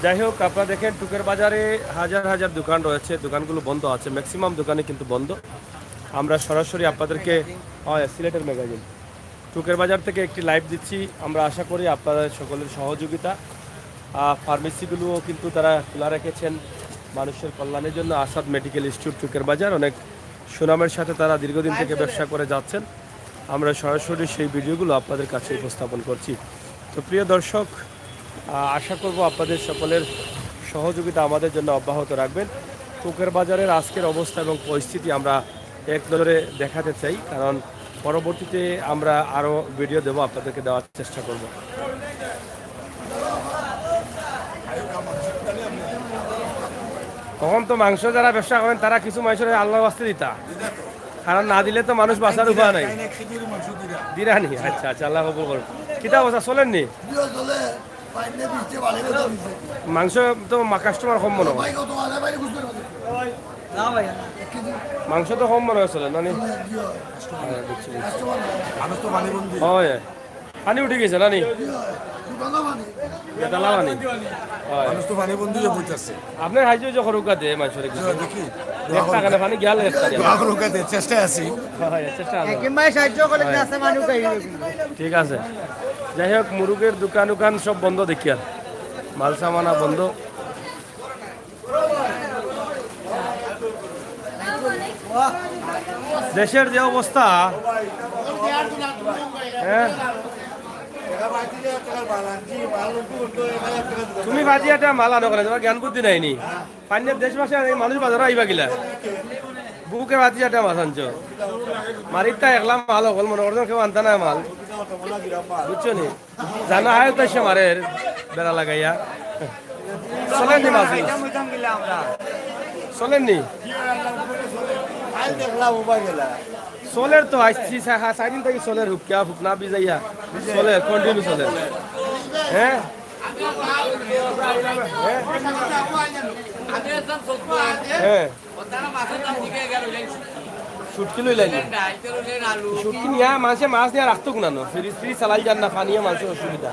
যাই হোক, আপনারা দেখেন, টুকের বাজারে হাজার হাজার দোকান রয়েছে, দোকানগুলো বন্ধ আছে, ম্যাক্সিমাম দোকানে কিন্তু বন্ধ। আমরা সরাসরি আপনাদেরকে, হয়, সিলেটের ম্যাগাজিন, টুকের বাজার থেকে একটি লাইভ দিচ্ছি। আমরা আশা করি আপনাদের সকলের সহযোগিতা। আহ, ফার্মেসিগুলোও কিন্তু তারা খোলা রেখেছেন মানুষের কল্যাণের জন্য। আসাদ মেডিকেল ইনস্টিটিউট টুকের বাজার অনেক সুনামের সাথে তারা দীর্ঘদিন থেকে ব্যবসা করে যাচ্ছেন। আমরা সরাসরি সেই ভিডিওগুলো আপনাদের কাছে উপস্থাপন করছি। তো প্রিয় দর্শক, আহ, আশা করব আপনাদের সকলের সহযোগিতা আমাদের জন্য অব্যাহত রাখবেন। টুকের বাজারের আজকের অবস্থা এবং পরিস্থিতি আমরা এক নজরে দেখাতে চাই, কারণ পরবর্তীতে আমরা আরও ভিডিও দেবো, আপনাদেরকে দেওয়ার চেষ্টা করব। তখন তো মাংস যারা ব্যবসা করেন, তারা কিছু মানুষের আল্লাহর ওয়াস্তে দিতা, কারণ না দিলে তো মানুষ বাঁচার উপায় নাই। দিরানি? আচ্ছা, আচ্ছা, আল্লাহ কবুল করুন। কিতা অবস্থা, চলের নি? মাংস তো কাস্টমার কম মনে হয়। মাংস তো কম মনে হয় চলের না নি? হ্যাঁ, বুঝছি, বুঝছি। মানুষ তো পানি বন্দি। হয়, পানি উঠি গেছে না নি? বেতালা পানি। হয়। মানুষ তো পানি বন্দি হয়ে বইতেছে। আপনি সাহায্য যে করুক গাতে মানুষের কিছু। দেখি। একটা কানে পানি গেল একটা। দোয়া করুক গাতে, চেষ্টায় আছি। হয়, চেষ্টা আছে। একদিন ভাই সাহায্য করলে হয়। যে আছে মানুষ আইবে কিন্তু। ঠিক আছে। যাই হোক, মুরুগের দোকান উকান সব বন্ধ দেখি আর। মাল সামানা বন্ধ। দেশের যে অবস্থা, হ্যাঁ? তুমি বাজি একটা মাল আনো কেনে, তোমার জ্ঞান বুদ্ধি নাই নি? পাঞ্জাব দেশবাসী আর এই মানুষ বাজারে আইবা কিলা? বুকে বাজি একটা মাছ আনছো। মারিত্তা একলা মাল অকল মনে করছো, কেউ আনতা না মাল। বুঝছো নি? জানা হয় তো সে মারের বেড়া লাগাইয়া। চলের নি মাছ? চলের নি? চলের তো আইছি, সা-, সা-, সাইদিন থাকি চলের, হুকিয়া ফুকনা বিজাইয়া চলের, কন্টিনিউ চলের। হ্যাঁ? হ্যাঁ? হ্যাঁ। শুটকি লইলাই নি? শুটকি নিয়া মানষে মাছ নিয়া রাখতো কুনানো? ফ্রিজ ফ্রিজ চালাই যার না, পানিয়ে মানষর অসুবিধা।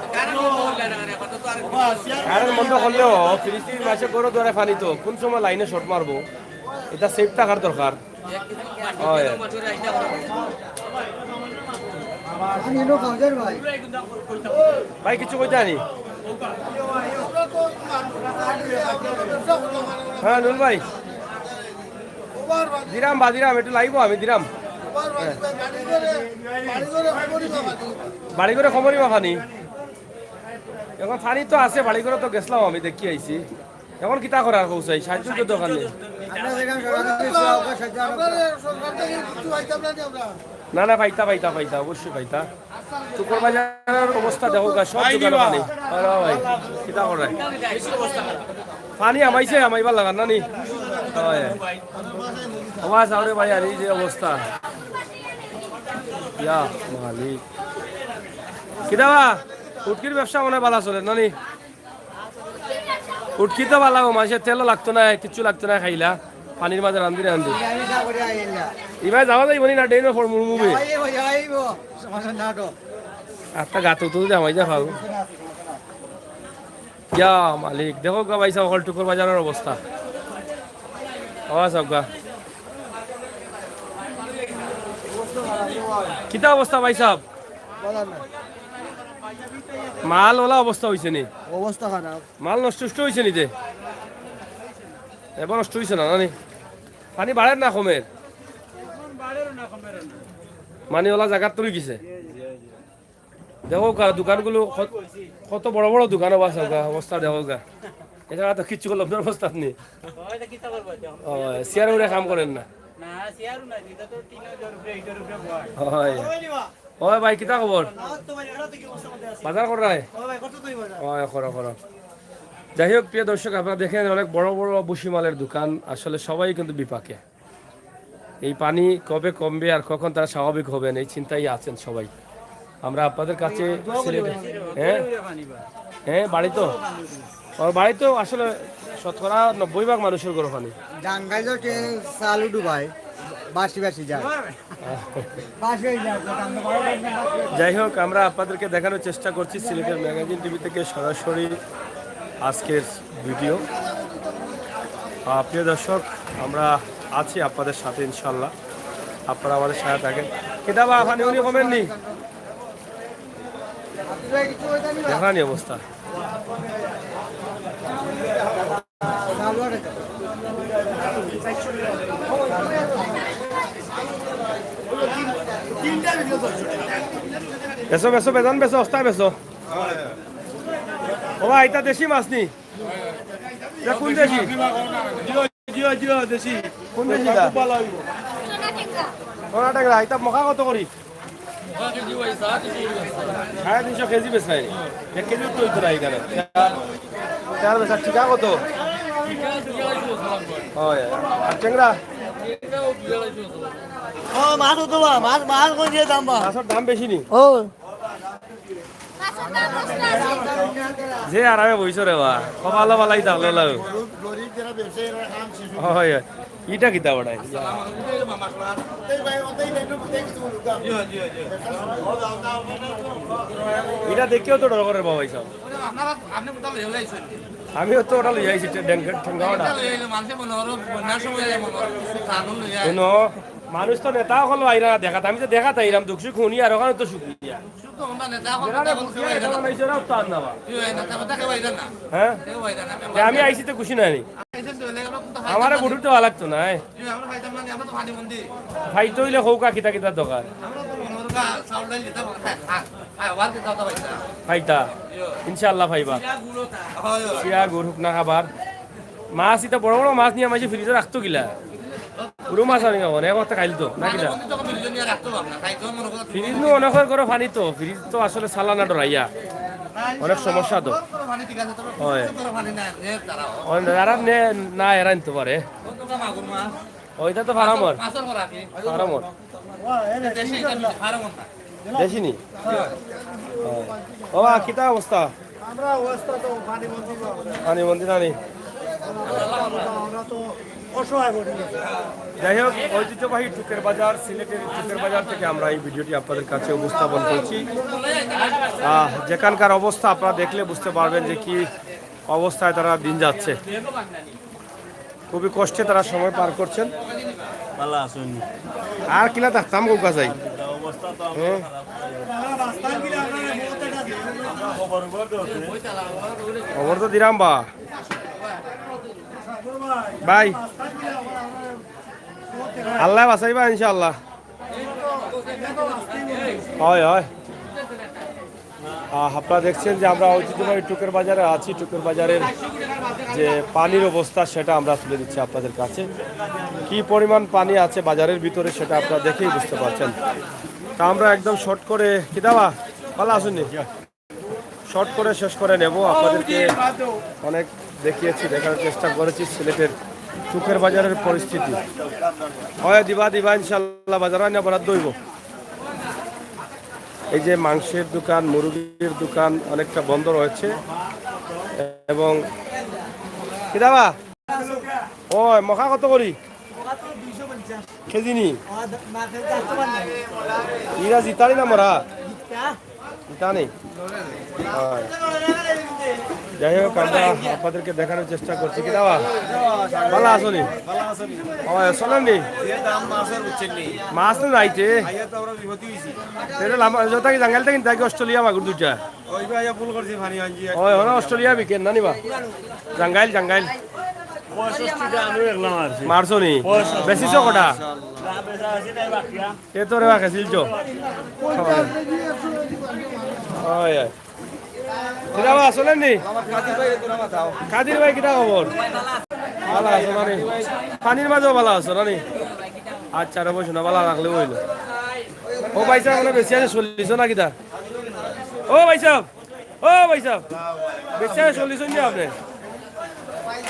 কারণ বন্ধ করলেও ফ্রিজ ফ্রিজ মানষে ঘরো দুয়ারে পানি তো, কোন সময় লাইনে শর্ট মারবো, এটা সেফ থাকার দরকার। হয়। ভাই, কিছু কইতা নি? হ্যাঁ, নুরুল ভাই। দিরাম বা দিরাম, একটু লাইবো আমি দিরাম। হ্যাঁ। বাড়ি ঘরে খবরই বা পানি। এখন পানি তো আছে, বাড়ি ঘরে তো গেছলাম আমি, দেখি আইছি। এখন কিতা করার কও চাই? সাহায্য তো দরকার নি? না, না, পাইতা, পাইতা, পাইতা, অবশ্যই পাইতা। টুকের বাজারের অবস্থা দেখো গা, সব দোকানে পানি। আরে ভাই, কিতা করে? পানি হামাইছে, হামাইবার লাগার না নি? হয়। ও বা চাও রে ভাই, আর এই যে অবস্থা। ইয়া মালিক। কিতা বা? ফুটকির ব্যবসা মনে হয় ভালা চলের না নি? ফুটকি তো ভালা গো, মানষে তেলও লাগতো না, কিচ্ছু লাগতো না খাইলা, পানির মাঝে রান্ধি রান্ধি। ইবায় যাওয়া যাইবো নি না, ডেইনো ফর মুরমুবে। আত্তা গাতো তো জামাই যা খাও। ইয়া মালিক, দেখো গা ভাই সাহেব, হকল টুকের বাজারের অবস্থা। আওয়াজ হোক গা। কিতা অবস্থা ভাই সাহেব? মাল ওলা অবস্থা হইছে নি? অবস্থা খারাপ। মাল নষ্ট নষ্ট হইছে নি যে? এবার নষ্ট হইছে না, না নি? পানি বাড়ের না কমের? মানে ওলা জাগাত তো রই গেছে। দেখো গা, দোকানগুলো কত, কত বড় বড় দোকান অবস্থা, অবস্থা দেখো গা। এছাড়া তো কিচ্ছু করলাম না, অবস্থা নেই। ও, চেয়ার উড়ে কাম করের না। না, চেয়ারও না, এটা তো টিনের উপরে, ইটের উপরে বয়। হয়। ওই ভাই, কিতা খবর? বাজার কররায়? ওই, করো, করো। যাই হোক, প্রিয় দর্শক, আপনারা দেখেন অনেক বড় বড় ভুসিমালের দোকান, আসলে সবাই কিন্তু বিপাকে। এই পানি কবে কমবে আর কখন তারা স্বাভাবিক হবেন, এই চিন্তায় আছেন সবাই। আমরা আপনাদের কাছে সিলেটে, হ্যাঁ, হ্যাঁ, বাড়ি তো, ওর বাড়ি তো আসলে শতকরা নব্বই ভাগ মানুষের ঘরো পানি। জাঙ্গাই তো টে-, চালু ডুবায়, বাসি বাসি যায়। বাসি হয়ে যায়, তো ধান তো বড় ধান তো বাসি হয়ে যায়। যাই হোক, আমরা আপনাদেরকে দেখানোর চেষ্টা করছি সিলেটের ম্যাগাজিন টিভি থেকে সরাসরি আজকের ভিডিও। আহ, প্রিয় দর্শক, আমরা আছি আপনাদের সাথে ইনশাল্লাহ, আপনারা আমাদের সাথে থাকেন। কিতা বা, পানি উনি কমেননি, দেখানি অবস্থা। বেচো, বেচো, বেজান বেচো, অস্তায় বেচো। ও ভাই, ইটা দেশি মাছ নি? ইটা কোন দেশি? জিও, জিও, জিও, দেশি। কোন দেশি ইটা? খুব ভালা অইবো। সোনা টেংরা, ইটা মখা কত করি? সাড়ে তিনশো কেজি বেচরায়। এক কেজি তো অইতো না ইখানো। তেল বেচা টিকা কত? হয়। আর টেংরা? ও, মাছ অতো বা, মাছ, মাছ কোন যে দাম বা? মাছর দাম বেশি নি? ও। যে আরামে বইছো রে বা, কপালো বালাই থাকলো লাউ। গরিব, গরিব যারা ব্যবসায়ী, এরা খান শেষ। হয়, হয়। ইটা কিতা বাড়ায়? ওটাই ভাই, ওটাই দেখো, ওটাই কিছু বলুক। ইটা দেখিও তো ডর করে বাবা, এইসব। আপনারা, আপনি কোথাও লইয়া লাইছেন? আমিও তো ওটা লইয়া আইছি, ঠেঙ্গা ওটা। এটা লইয়া আইলে মানুষে মনে করো, বন্যার সময় মনে করো, কিছু ধানও লইয়া আইলে। শুনো, মানুষ তো নেতা অকল আইরা না দেখাত, আমি তো দেখাত আইরাম, দুঃখ সুখ হুনি আর ওখানে তো সুখ নিয়া। শুধু তো আমরা নেতা অকল যেখানে কথা বলতে বুঝিয়া পারি এটা না। বানাইছে, ওরাও তো আর না বা। কি হয়, নেতা কথা কেউ আইরা না। হ্যাঁ? কেউ আইরা না। যে আমি আইছি তো খুশি না নি। আইছেন তো, এলাকার লোক তো আমারে হাইতাম ভোট দিতে ভালো লাগতো না, হ্যাঁ? কি হয়, আমরা হাইতাম না, আমরা তো পানি বন্দি। ফাইতে অইলে কউক্কা কিতা কিতা দরকার। আমরা তো মনে করো গা, চাউল ডাইল দিতাম, খা-, খা-, খা-, আবার কিতা কথা পাইতাম। ফাইতা। ইয়ো। ইনশাআল্লাহ ফাইবা। সিয়া গুড় ওটা। হয়, হয়। সিয়া গুড় হুকনা খাবার। মাছ ইতা বড় বড় মাছ নিয়া মাঝে ফ্রিজে রাখতো কিলা? পুরো মাছ আনি খাবো না, এক মাত্র খাইল তো, না কিলা? পানি বন্দি তখন ফ্রিজে নিয়ে রাখতো পারবো না, খাইতো মনে করো ফ্রিজ নু অনেক করে পানি তো, ফ্রিজ তো আসলে চালানা ডরাইয়া। না, অনেক ইনশাআল্লাহ, সমস্যা তো। গরম গরম পানি ঠিক আছে, তবে হয়। ফ্রিজে গরম পানি না, এ তারা হয়। অন-, যারা নে-, না এরা নিতে পারে। কতটা মাগুর মাছ? ওইটা তো ফার্মর। মাছের বড়া কি? ফার্মর। দেশি এটা ফার্মর না। দেশি নি? ও। ও বা, কিতা অবস্থা? আমরা অবস্থা তো পানি বন্দি তো আমরা। পানি বন্দি না নি? আমরা তো অসহায় পড়ে গেছি। যাই হোক, ঐতিহ্যবাহী টুকের বাজার, সিলেটের টুকের বাজার থেকে আমরা এই ভিডিওটি আপনাদের কাছে উপস্থাপন করছি। আহ, যেখানকার অবস্থা আপনারা দেখলে বুঝতে পারবেন যে কি অবস্থায় তারা দিন যাচ্ছে। খুবই কষ্টে তারা সময় পার করছেন। ভালা আছইন? আর কিলা থাকতাম কউক্কা যাই। অবস্থা তো হ্যাঁ। খবর তো দিরাম বা। ভাই, আল্লায় বাঁচাইবা ইনশাআল্লাহ। হয়, হয়। আহ, আপনারা দেখছেন যে আমরা ঐতিহ্যবাহী টুকের বাজারে আছি। টুকের বাজারের যে পানির অবস্থা, সেটা আমরা তুলে দিচ্ছি আপনাদের কাছে। কি পরিমাণ পানি আছে বাজারের ভিতরে, সেটা আপনারা দেখেই বুঝতে পারছেন। তা আমরা একদম শর্ট করে, কিতা বা, ভালা আছইন নি? শর্ট করে শেষ করে নেব। আপনাদেরকে অনেক দেখিয়েছি, দেখানোর চেষ্টা করেছি সিলেটের টুকের বাজারের পরিস্থিতি। হয় দিবা, দিবা, ইনশাআল্লাহ, বাজার আনিয়া বরাদ্দ অইবো। এই যে মাংসের দোকান, মুরগির দোকান অনেকটা বন্ধ রয়েছে। এবং কিতা বা? ও, মখা কত করি? কেজি নি? ইরা জিতারি না মরা? জিতা নি? হয়। যাই হোক, আমরা আপনাদেরকে দেখানোর চেষ্টা করছি। কিতা বা? ভালা আছো নি? ভালা আছো নি? হয়, চলেন নি? যে দাম মাছের বুঝছেন নি? মাছ তো নাইতে। আইয়া তো আমরা বিপদে হইছি। এটা লামা-, যত কি জাঙ্গাইল থেকে কিনতে কি অস্ট্রেলিয়া মাগুর দুইটা? ওই ভাই, আইয়া ভুল করছি, পানি আনছি। হয়, হয়, অস্ট্রেলিয়া বিকেন না নি বা? জাঙ্গাইল, জাঙ্গাইল। পঁয়ষট্টি টা আমি দেখলাম আর কি। মারছো নি? পঁয়ষট্টি। বেচিছো কটা? মাশাআল্লাহ। না, বেচা আছে, তাই বাকি, হ্যাঁ। এ তো রে বাকি, সিলছো। হয়, হয়। কিতা বা, চলেন নি? আমার কাদির ভাই, একটু নামা দাও। কাদির ভাই, কিতা খবর? ভালা আছো না নি? পানির মাঝেও ভালা আছো না নি? আচ্ছা, রে বসো না, ভালা লাগলে অইলো। ও ভাই সাহেব, আমরা বেশি আছে চল্লিশ না কিতা? ও ভাই সাহেব, ও ভাই সাহেব, বেশি আছে চল্লিশ নি আপনি?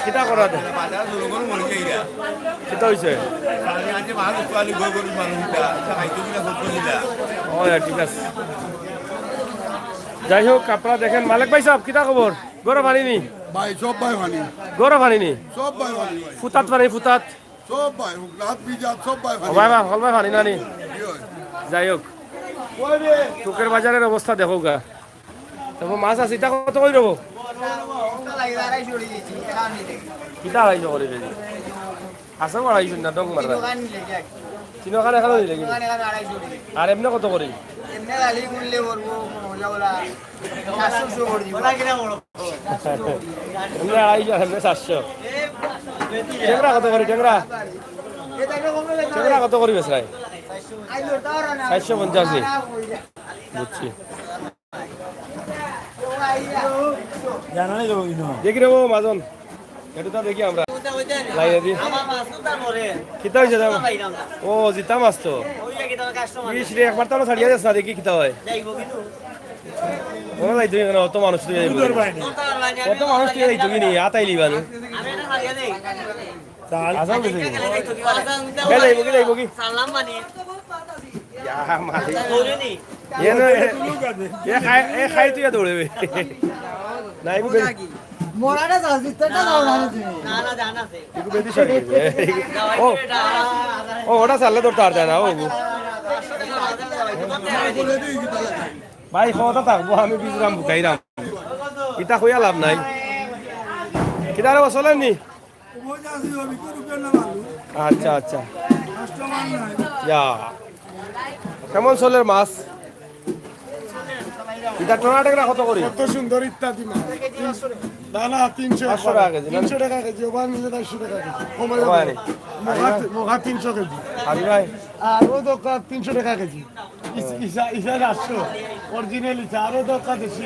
কিতা করা দে? কিতা হইছে? ও, হ্যাঁ, ঠিক আছে। যাই হোক, আপনারা দেখেন, মালিক ভাই সাহেব, কিতা খবর? গরম পানি নি? ভাই, সব ভাই পানি। গরম পানি নি? সব ভাই পানি ভাই। ফুতাত পানি, ফুতাত? সব ভাই, রাত বিজাত সব ভাই পানি। ও ভাই, ভাই, হল ভাই পানি না নি? জি ভাই। যাই হোক, টুকের বাজারের অবস্থা দেখো গা। তারপর মাছ আছে, ইটা কত করি দেবো? ইটা আড়াইশো করি কেজি। আছে আড়াইশো না, ডং মারা। তিন ওখানে এখানে নিলে কি? আর এমনি কত করি? এমনি আড়াইশো, আর এমনি চারশো। ট্যাংরা কত করি, ট্যাংরা? ট্যাংরা কত করি বেচরায়? চারশো পঞ্চাশ নি? বুঝছি। জানা নাই যাবো কিন্তু। দেখি রে ও মাজন, এটা তো দেখি আমরা। লাইনে দি। কিতা হইছে দাম? ও, জিতা মাছ তো। ইস রে, একবার তো আমরা ছাড়িয়া যাস না, দেখি কিতা হয়। ওরা যাইতো কেন? অত মানুষ তুই যাইবো। কত মানুষ তুই যাইতো কি নি? আতাইলি বালু। চাল। আসাম গেছে কি? এ যাইবো কি, যাইবো কি? সালাম মানি। ইয়া, মারি। দৌড়ে নি। এ না, এ, এ খাই, এ খাই তুই আর দৌড়বে। না, এগু বেশি। মরাটা চাল, জিততেটা যাও না, না, না, জানা আছে। এগু বেশি সরে গেছে। ও, ও, ওটা চাললে দৌড়তে আর যায় না, ও, ও। ভাই, কথা থাকবো, আমি বিজরাম বুকাইরাম। ইটা কইয়া লাভ নাই। কিদারে ও চলেন নি? আচ্ছা, আচ্ছা। ইয়া। কেমন চলের মাছ? ইটা টোনা টেংরা কত করি? কত সুন্দর ইত্যাদি মাছ। তিনশো, না, না, তিনশো পাঁচশো টাকা কেজি, না? তিনশো টাকা কেজি, ওবা নিলে চারশো টাকা কেজি। কমে কমে যাবে। আরে। মোগা, মোগা তিনশো কেজি। হাজি ভাই। আর ও দোকান তিনশো টাকা কেজি। ইস-, ইসা, ইসা চারশো। Original ইসা, আরো দোকান দেশি।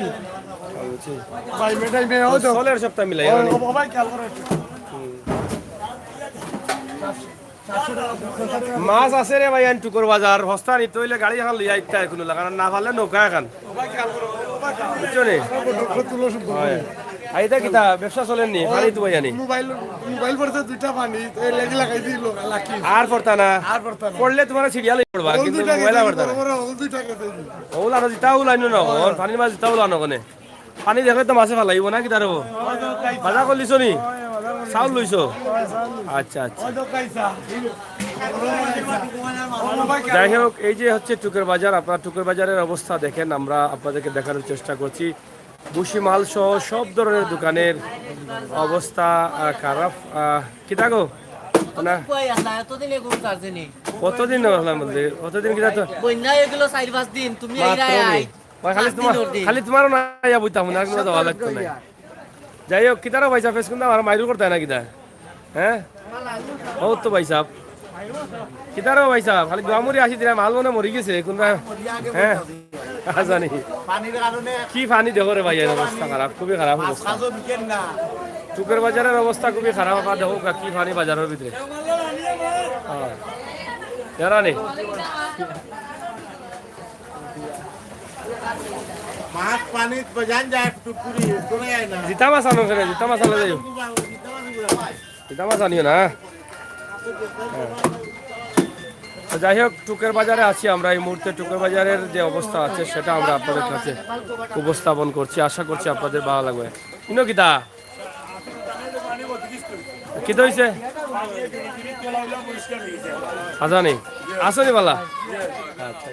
বুঝছি। ভাই, মেটাই মে, ও তো তো। চলের সপ্তাহ মিলাই, ও, মানে। ও, ও ভাই, খেয়াল করো একটু। মাছ আছে রে ভাই, আন টুকুর বাজার। হস্তা নিতে হইলে গাড়ি এখন লইয়া আইতে হয় কোনো লাগান, না পারলে নৌকা এখন। বুঝছো নি? হয়। আর এটা কিতা ব্যবসা চলের নি? পানি তো ভাই আনি। মোবাইল, মোবাইল পড়ছে দুইটা পানি, তো এই লেগে লাগাই দিল, লাকি। আর পড়তা না? আর পড়তা না। পড়লে তোমার সিরিয়াল পড়বা, হল কিন্তু দুইটা মোবাইল কেজি, পড়তা না। বড় বড় হল দুইটা কেজি। হল আর জিতা হল আইনো না, হল পানির মাছ জিতা হল আনো কোনে? পানি দেখলে তো মাছে ফালাইব না, কিতা রে? বাজার করলিছো নি? চাউল লইছো? আচ্ছা, আচ্ছা। যাই হোক, এই যে হচ্ছে টুকের বাজার, আপনারা টুকের বাজারের অবস্থা দেখেন, আমরা আপনাদেরকে দেখানোর চেষ্টা করছি। ভুসি মাল সহ সব ধরনের দোকানের অবস্থা, আহ, খারাপ। আহ, কিতা গো? না। কই আছলা? এতদিন এগুলো কাটছে নি। কতদিন হলাম বলতে? কতদিন কিতা তো? বন্যা এগুলো চার পাঁচ দিন, তুমি মাত্র এইরা নেই। আই। ভাই, খালি সাত তোমার, দিন ওর দিন। খালি তোমারও না ইয়া বইতাম না, কোনো দেওয়া লাগতো না। যাই হোক, কিতারও ভাই সাহেব, ফেস কিন্তু আমার মাইরু করতে হয় না কিতা? হ্যাঁ? ও তো ভাই সাহেব। কিতারও ভাই সাহেব, খালি দোয়ামুড়ি আসি দিলাম, মাল মনে মরি গেছে, কোনটা? হ্যাঁ? আ, জানি। পানির কারণে কি পানি দেখো রে ভাই, এর অবস্থা খারাপ, খুবই খারাপ মাছ অবস্থা। কাজও বিকেন না। টুকের বাজারের অবস্থা খুবই খারাপ, আর দেখো কি পানি বাজারের ভিতরে। হ্যাঁ। জানা নেই। মাছ পানিত বাজান যায় একটু পুরি, চলে যায় না। জিতা মাছ আনো কেনে? জিতা মাছ আনো যাইও। জিতা মাছ আনিও না। হ্যাঁ। তো যাই হোক, টুকের বাজারে আছি আমরা এই মুহূর্তে। টুকের বাজারের যে অবস্থা আছে, সেটা আমরা আপনাদের কাছে উপস্থাপন করছি। আশা করছি আপনাদের ভালো লাগবে। ইনো কিতা? কিতা হইছে? আজানি। আসনি বালা? আচ্ছা, আচ্ছা।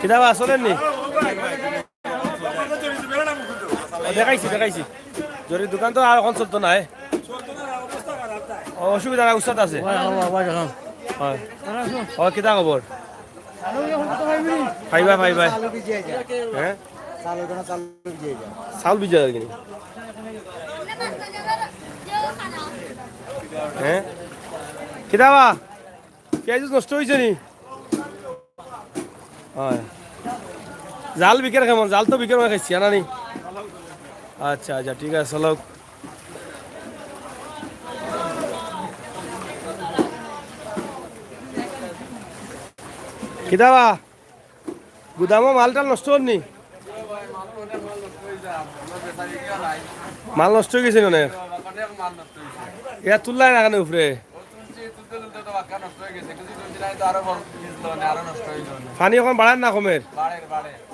কিতা বা, চলের নি? ও, দেখাইছি, দেখাইছি। জরির দোকান তো আর এখন চলতো না, এ? ও, অসুবিধা নাই, উস্তাদ আছে। হয়, হয়, হয়, হয়, হয়। হয়। ও, কিতা খবর? ফাইবা, ফাইবা। হ্যাঁ? চাউল ভিজা আর কি। হ্যাঁ? কিতা বা? পিয়াজ নষ্ট হইছে নি? হয়। জাল বিকের কেমন? জাল তো বিকের মনে খাইছি, আনা নি? আচ্ছা, আচ্ছা, ঠিক আছে, চলো। কিতা বা, গুদামো মাল টাল নষ্ট অর নি? মাল নষ্ট অই গেছে অনেক। ইয়া তুললায় না কেনে উপরে? পানি অখন বাড়ের না কমের?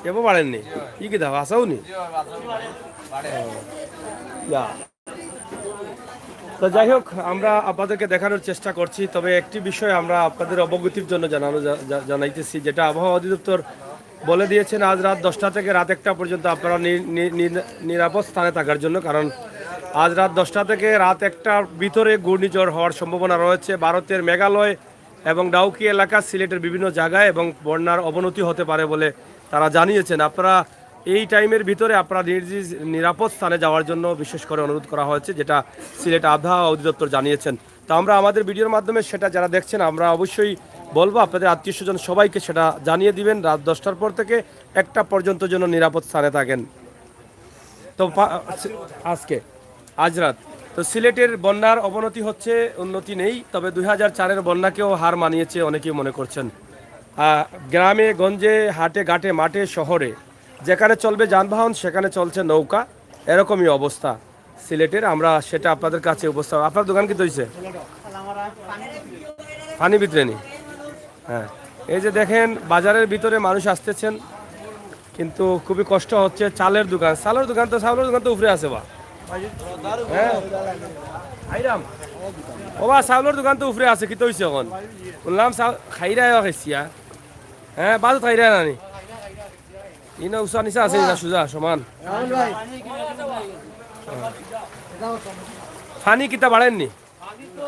এবো বাড়ের নি? ই কিতা, আছাউ নি? ইয়া। তো যাই হোক, আমরা আপনাদেরকে দেখানোর চেষ্টা করছি, তবে একটি বিষয় আমরা আপনাদের অবগতির জন্য জানানো জা-, জা-, জানাইতেছি, যেটা আবহাওয়া অধিদপ্তর বলে দিয়েছেন, আজ রাত দশটা থেকে রাত একটা পর্যন্ত আপনারা নি-, নি-, নি-, নিরাপদ স্থানে থাকার জন্য। কারণ আজ রাত দশটা থেকে রাত একটার ভিতরে ঘূর্ণিঝড় হওয়ার সম্ভাবনা রয়েছে ভারতের মেঘালয় এবং ডাউকি এলাকা, সিলেটের বিভিন্ন জায়গায় এবং বন্যার অবনতি হতে পারে বলে তারা জানিয়েছেন। আপনারা এই টাইমের ভিতরে আপনারা নিজ নিজ নিরাপদ স্থানে যাওয়ার জন্য বিশেষ করে অনুরোধ করা হয়েছে, যেটা সিলেট আবহাওয়া অধিদপ্তর জানিয়েছেন। তো আমরা আমাদের ভিডিওর মাধ্যমে সেটা যারা দেখছেন, আমরা অবশ্যই বলবো আপনাদের আত্মীয় স্বজন সবাইকে সেটা জানিয়ে দিবেন, রাত দশটার পর থেকে একটা পর্যন্ত যেন নিরাপদ স্থানে থাকেন। তো পা-, আজকে, আজ রাত। তো সিলেটের বন্যার অবনতি হচ্ছে, উন্নতি নেই, তবে দুই হাজার চারের বন্যাকেও হার মানিয়েছে অনেকেই মনে করছেন। আহ, গ্রামে গঞ্জে, হাটে ঘাটে, মাঠে শহরে যেখানে চলবে যানবাহন সেখানে চলছে নৌকা, এরকমই অবস্থা সিলেটের। আমরা সেটা আপনাদের কাছে উপস্থাপন। আপনার দোকান কিতা অইছে? পানি ভিতরে নি? হ্যাঁ, এই যে দেখেন, বাজারের ভিতরে মানুষ আসতেছেন, কিন্তু খুবই কষ্ট হচ্ছে। চালের দোকান, চালের দোকান তো, চালের দোকান তো উপরে আছে বা? হ্যাঁ, আইরাম। ও বা, চালের দোকান তো উপরে আছে, কিতা অইছে অখন? হুনলাম চাল খাইরা খাইছিয়া। হ্যাঁ, বাজু খাইরা নানি? ইনো উষা নিচা আছে, ইনা সুজা সমান। পানি কিতা বাড়ের নি? পানি তো,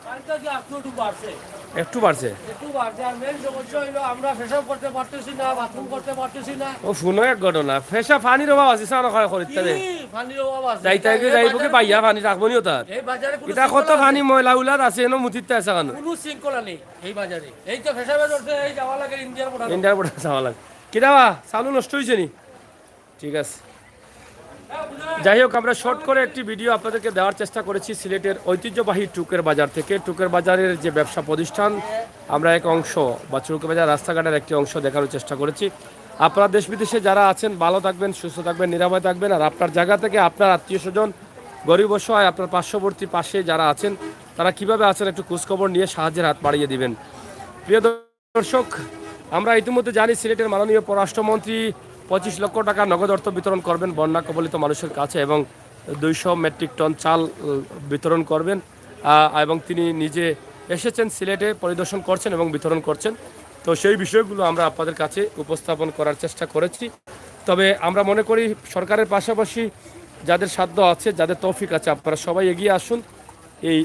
পানি তো আজকে একটু বাড়ছে। একটু বাড়ছে? একটু বাড়ছে। আর মেইন সমস্যা অইলো আমরা পেশাব করতে পারতেছি না, বাথরুম করতে পারতেছি না। ও, হুনো এক ঘটনা, পেশাব পানির অভাব আছে, সারা খয় খরিদ তারে। কি পানির অভাব আছে? যাইতে গিয়ে এই যাইব কি বাজারে বাইয়া পানি রাখবো নি ও তার? এই বাজারে কোনো ইটা কত শৃঙ্খলা পানি নেই। ময়লা উলাত আছে, এনো মুতিতে আছে কেন? কোনো শৃঙ্খলা নেই এই বাজারে। এই তো পেশাবে ধরছে, এই যাওয়া লাগে ইন্ডিয়ার বর্ডার। ইন্ডিয়ার বর্ডার যাওয়া লাগে। কিতা বা, চালু নষ্ট অইছে নি? ঠিক আছে। যাই হোক, আমরা শর্ট করে একটি ভিডিও আপনাদেরকে দেওয়ার চেষ্টা করেছি সিলেটের ঐতিহ্যবাহী টুকের বাজার থেকে। টুকের বাজারের যে ব্যবসা প্রতিষ্ঠান, আমরা এক অংশ বা টুকের বাজার রাস্তাঘাটের একটি অংশ দেখানোর চেষ্টা করেছি। আপনারা দেশ বিদেশে যারা আছেন, ভালো থাকবেন, সুস্থ থাকবেন, নিরাপদে থাকবেন। আর আপনার জায়গা থেকে আপনার আত্মীয় স্বজন, গরিব অসহায়, আপনার পার্শ্ববর্তী পাশে যারা আছেন, তারা কিভাবে আছেন, একটু খোঁজখবর নিয়ে সাহায্যের হাত বাড়িয়ে দিবেন। প্রিয় দর্শক, আমরা ইতিমধ্যে জানি সিলেটের মাননীয় পররাষ্ট্রমন্ত্রী পঁচিশ লক্ষ টাকা নগদ অর্থ বিতরণ করবেন বন্যা কবলিত মানুষের কাছে এবং দুইশো মেট্রিক টন চাল, উম, বিতরণ করবেন। আহ, এবং তিনি নিজে এসেছেন সিলেটে, পরিদর্শন করছেন এবং বিতরণ করছেন। তো সেই বিষয়গুলো আমরা আপনাদের কাছে উপস্থাপন করার চেষ্টা করেছি। তবে আমরা মনে করি সরকারের পাশাপাশি যাদের সাধ্য আছে, যাদের তৌফিক আছে, আপনারা সবাই এগিয়ে আসুন এই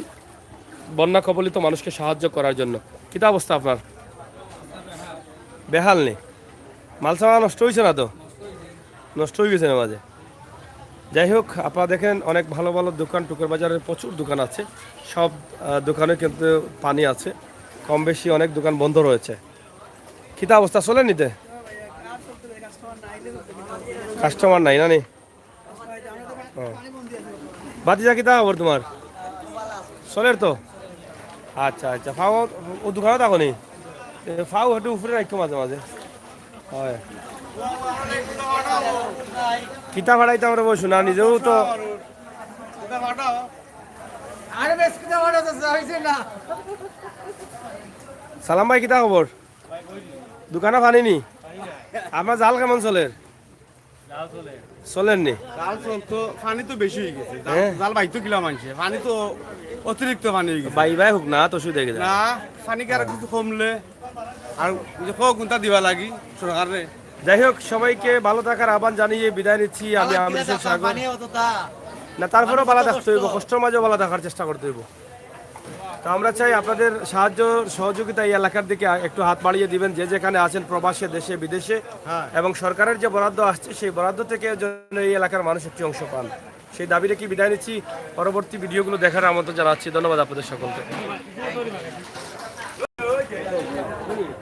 বন্যা কবলিত মানুষকে সাহায্য করার জন্য। কিতা অবস্থা আপনার? বেহাল নি? মালসামাল নষ্ট অইছে না তো? নষ্ট অই গেছে না মাঝে? যাই হোক, আপনারা দেখেন, অনেক ভালো ভালো দোকান, টুকের বাজারের প্রচুর দোকান আছে, সব, আহ, দোকানে কিন্তু পানি আছে, কম বেশি অনেক দোকান বন্ধ রয়েছে। কিতা অবস্থা, চলের নি তে? কাস্টমার নাই না নি? ও। ভাতিজা, কিতা খবর তোমার? চলের তো? আচ্ছা, আচ্ছা। ফাও, ও দোকানো থাকো নি? এ, ফাও একটু উপরে রাখো মাঝে মাঝে। হয়। কিতা ফাড়াইতাম রে বউ, শোনা নিজেও তো। আরে বেশ, কিতা ফাড়া তো হইছে না। সালাম ভাই, কিতা খবর? দোকানো পানি নি? আপনার জাল কেমন চলের? চলের নি? জাল চলতো, পানি তো বেশি অই গেছে। জাল, হ্যাঁ। জাল বাইতো কিলা মানছে, পানি তো অতিরিক্ত পানি অই গেছে। বাই বাই হোক না, তো শুধু দেখে যান। না, পানি কি আর কিছু কমলে, আর যে কো কোনটা দিবা লাগি সরকারে। যাই হোক, সবাইকে ভালো থাকার আহ্বান জানিয়ে বিদায় নিচ্ছি। আমি আমির হোসেন সাগর। না, তারপরেও ভালো থাকতে হইব, কষ্টর মাঝেও ভালো থাকার চেষ্টা করতে হইব। তো আমরা চাই আপনাদের সাহায্য সহযোগিতা এই এলাকার দিকে একটু হাত বাড়িয়ে দিবেন, যে যেখানে আছেন, প্রবাসে, দেশে, বিদেশে, হ্যাঁ। এবং সরকারের যে বরাদ্দ আসছে, সেই বরাদ্দ থেকে যেন এই এলাকার মানুষ একটি অংশ পান, সেই দাবি রেখে বিদায় নিচ্ছি। পরবর্তী ভিডিওগুলো দেখার আমন্ত্রণ জানাচ্ছি। ধন্যবাদ আপনাদের সকলকে।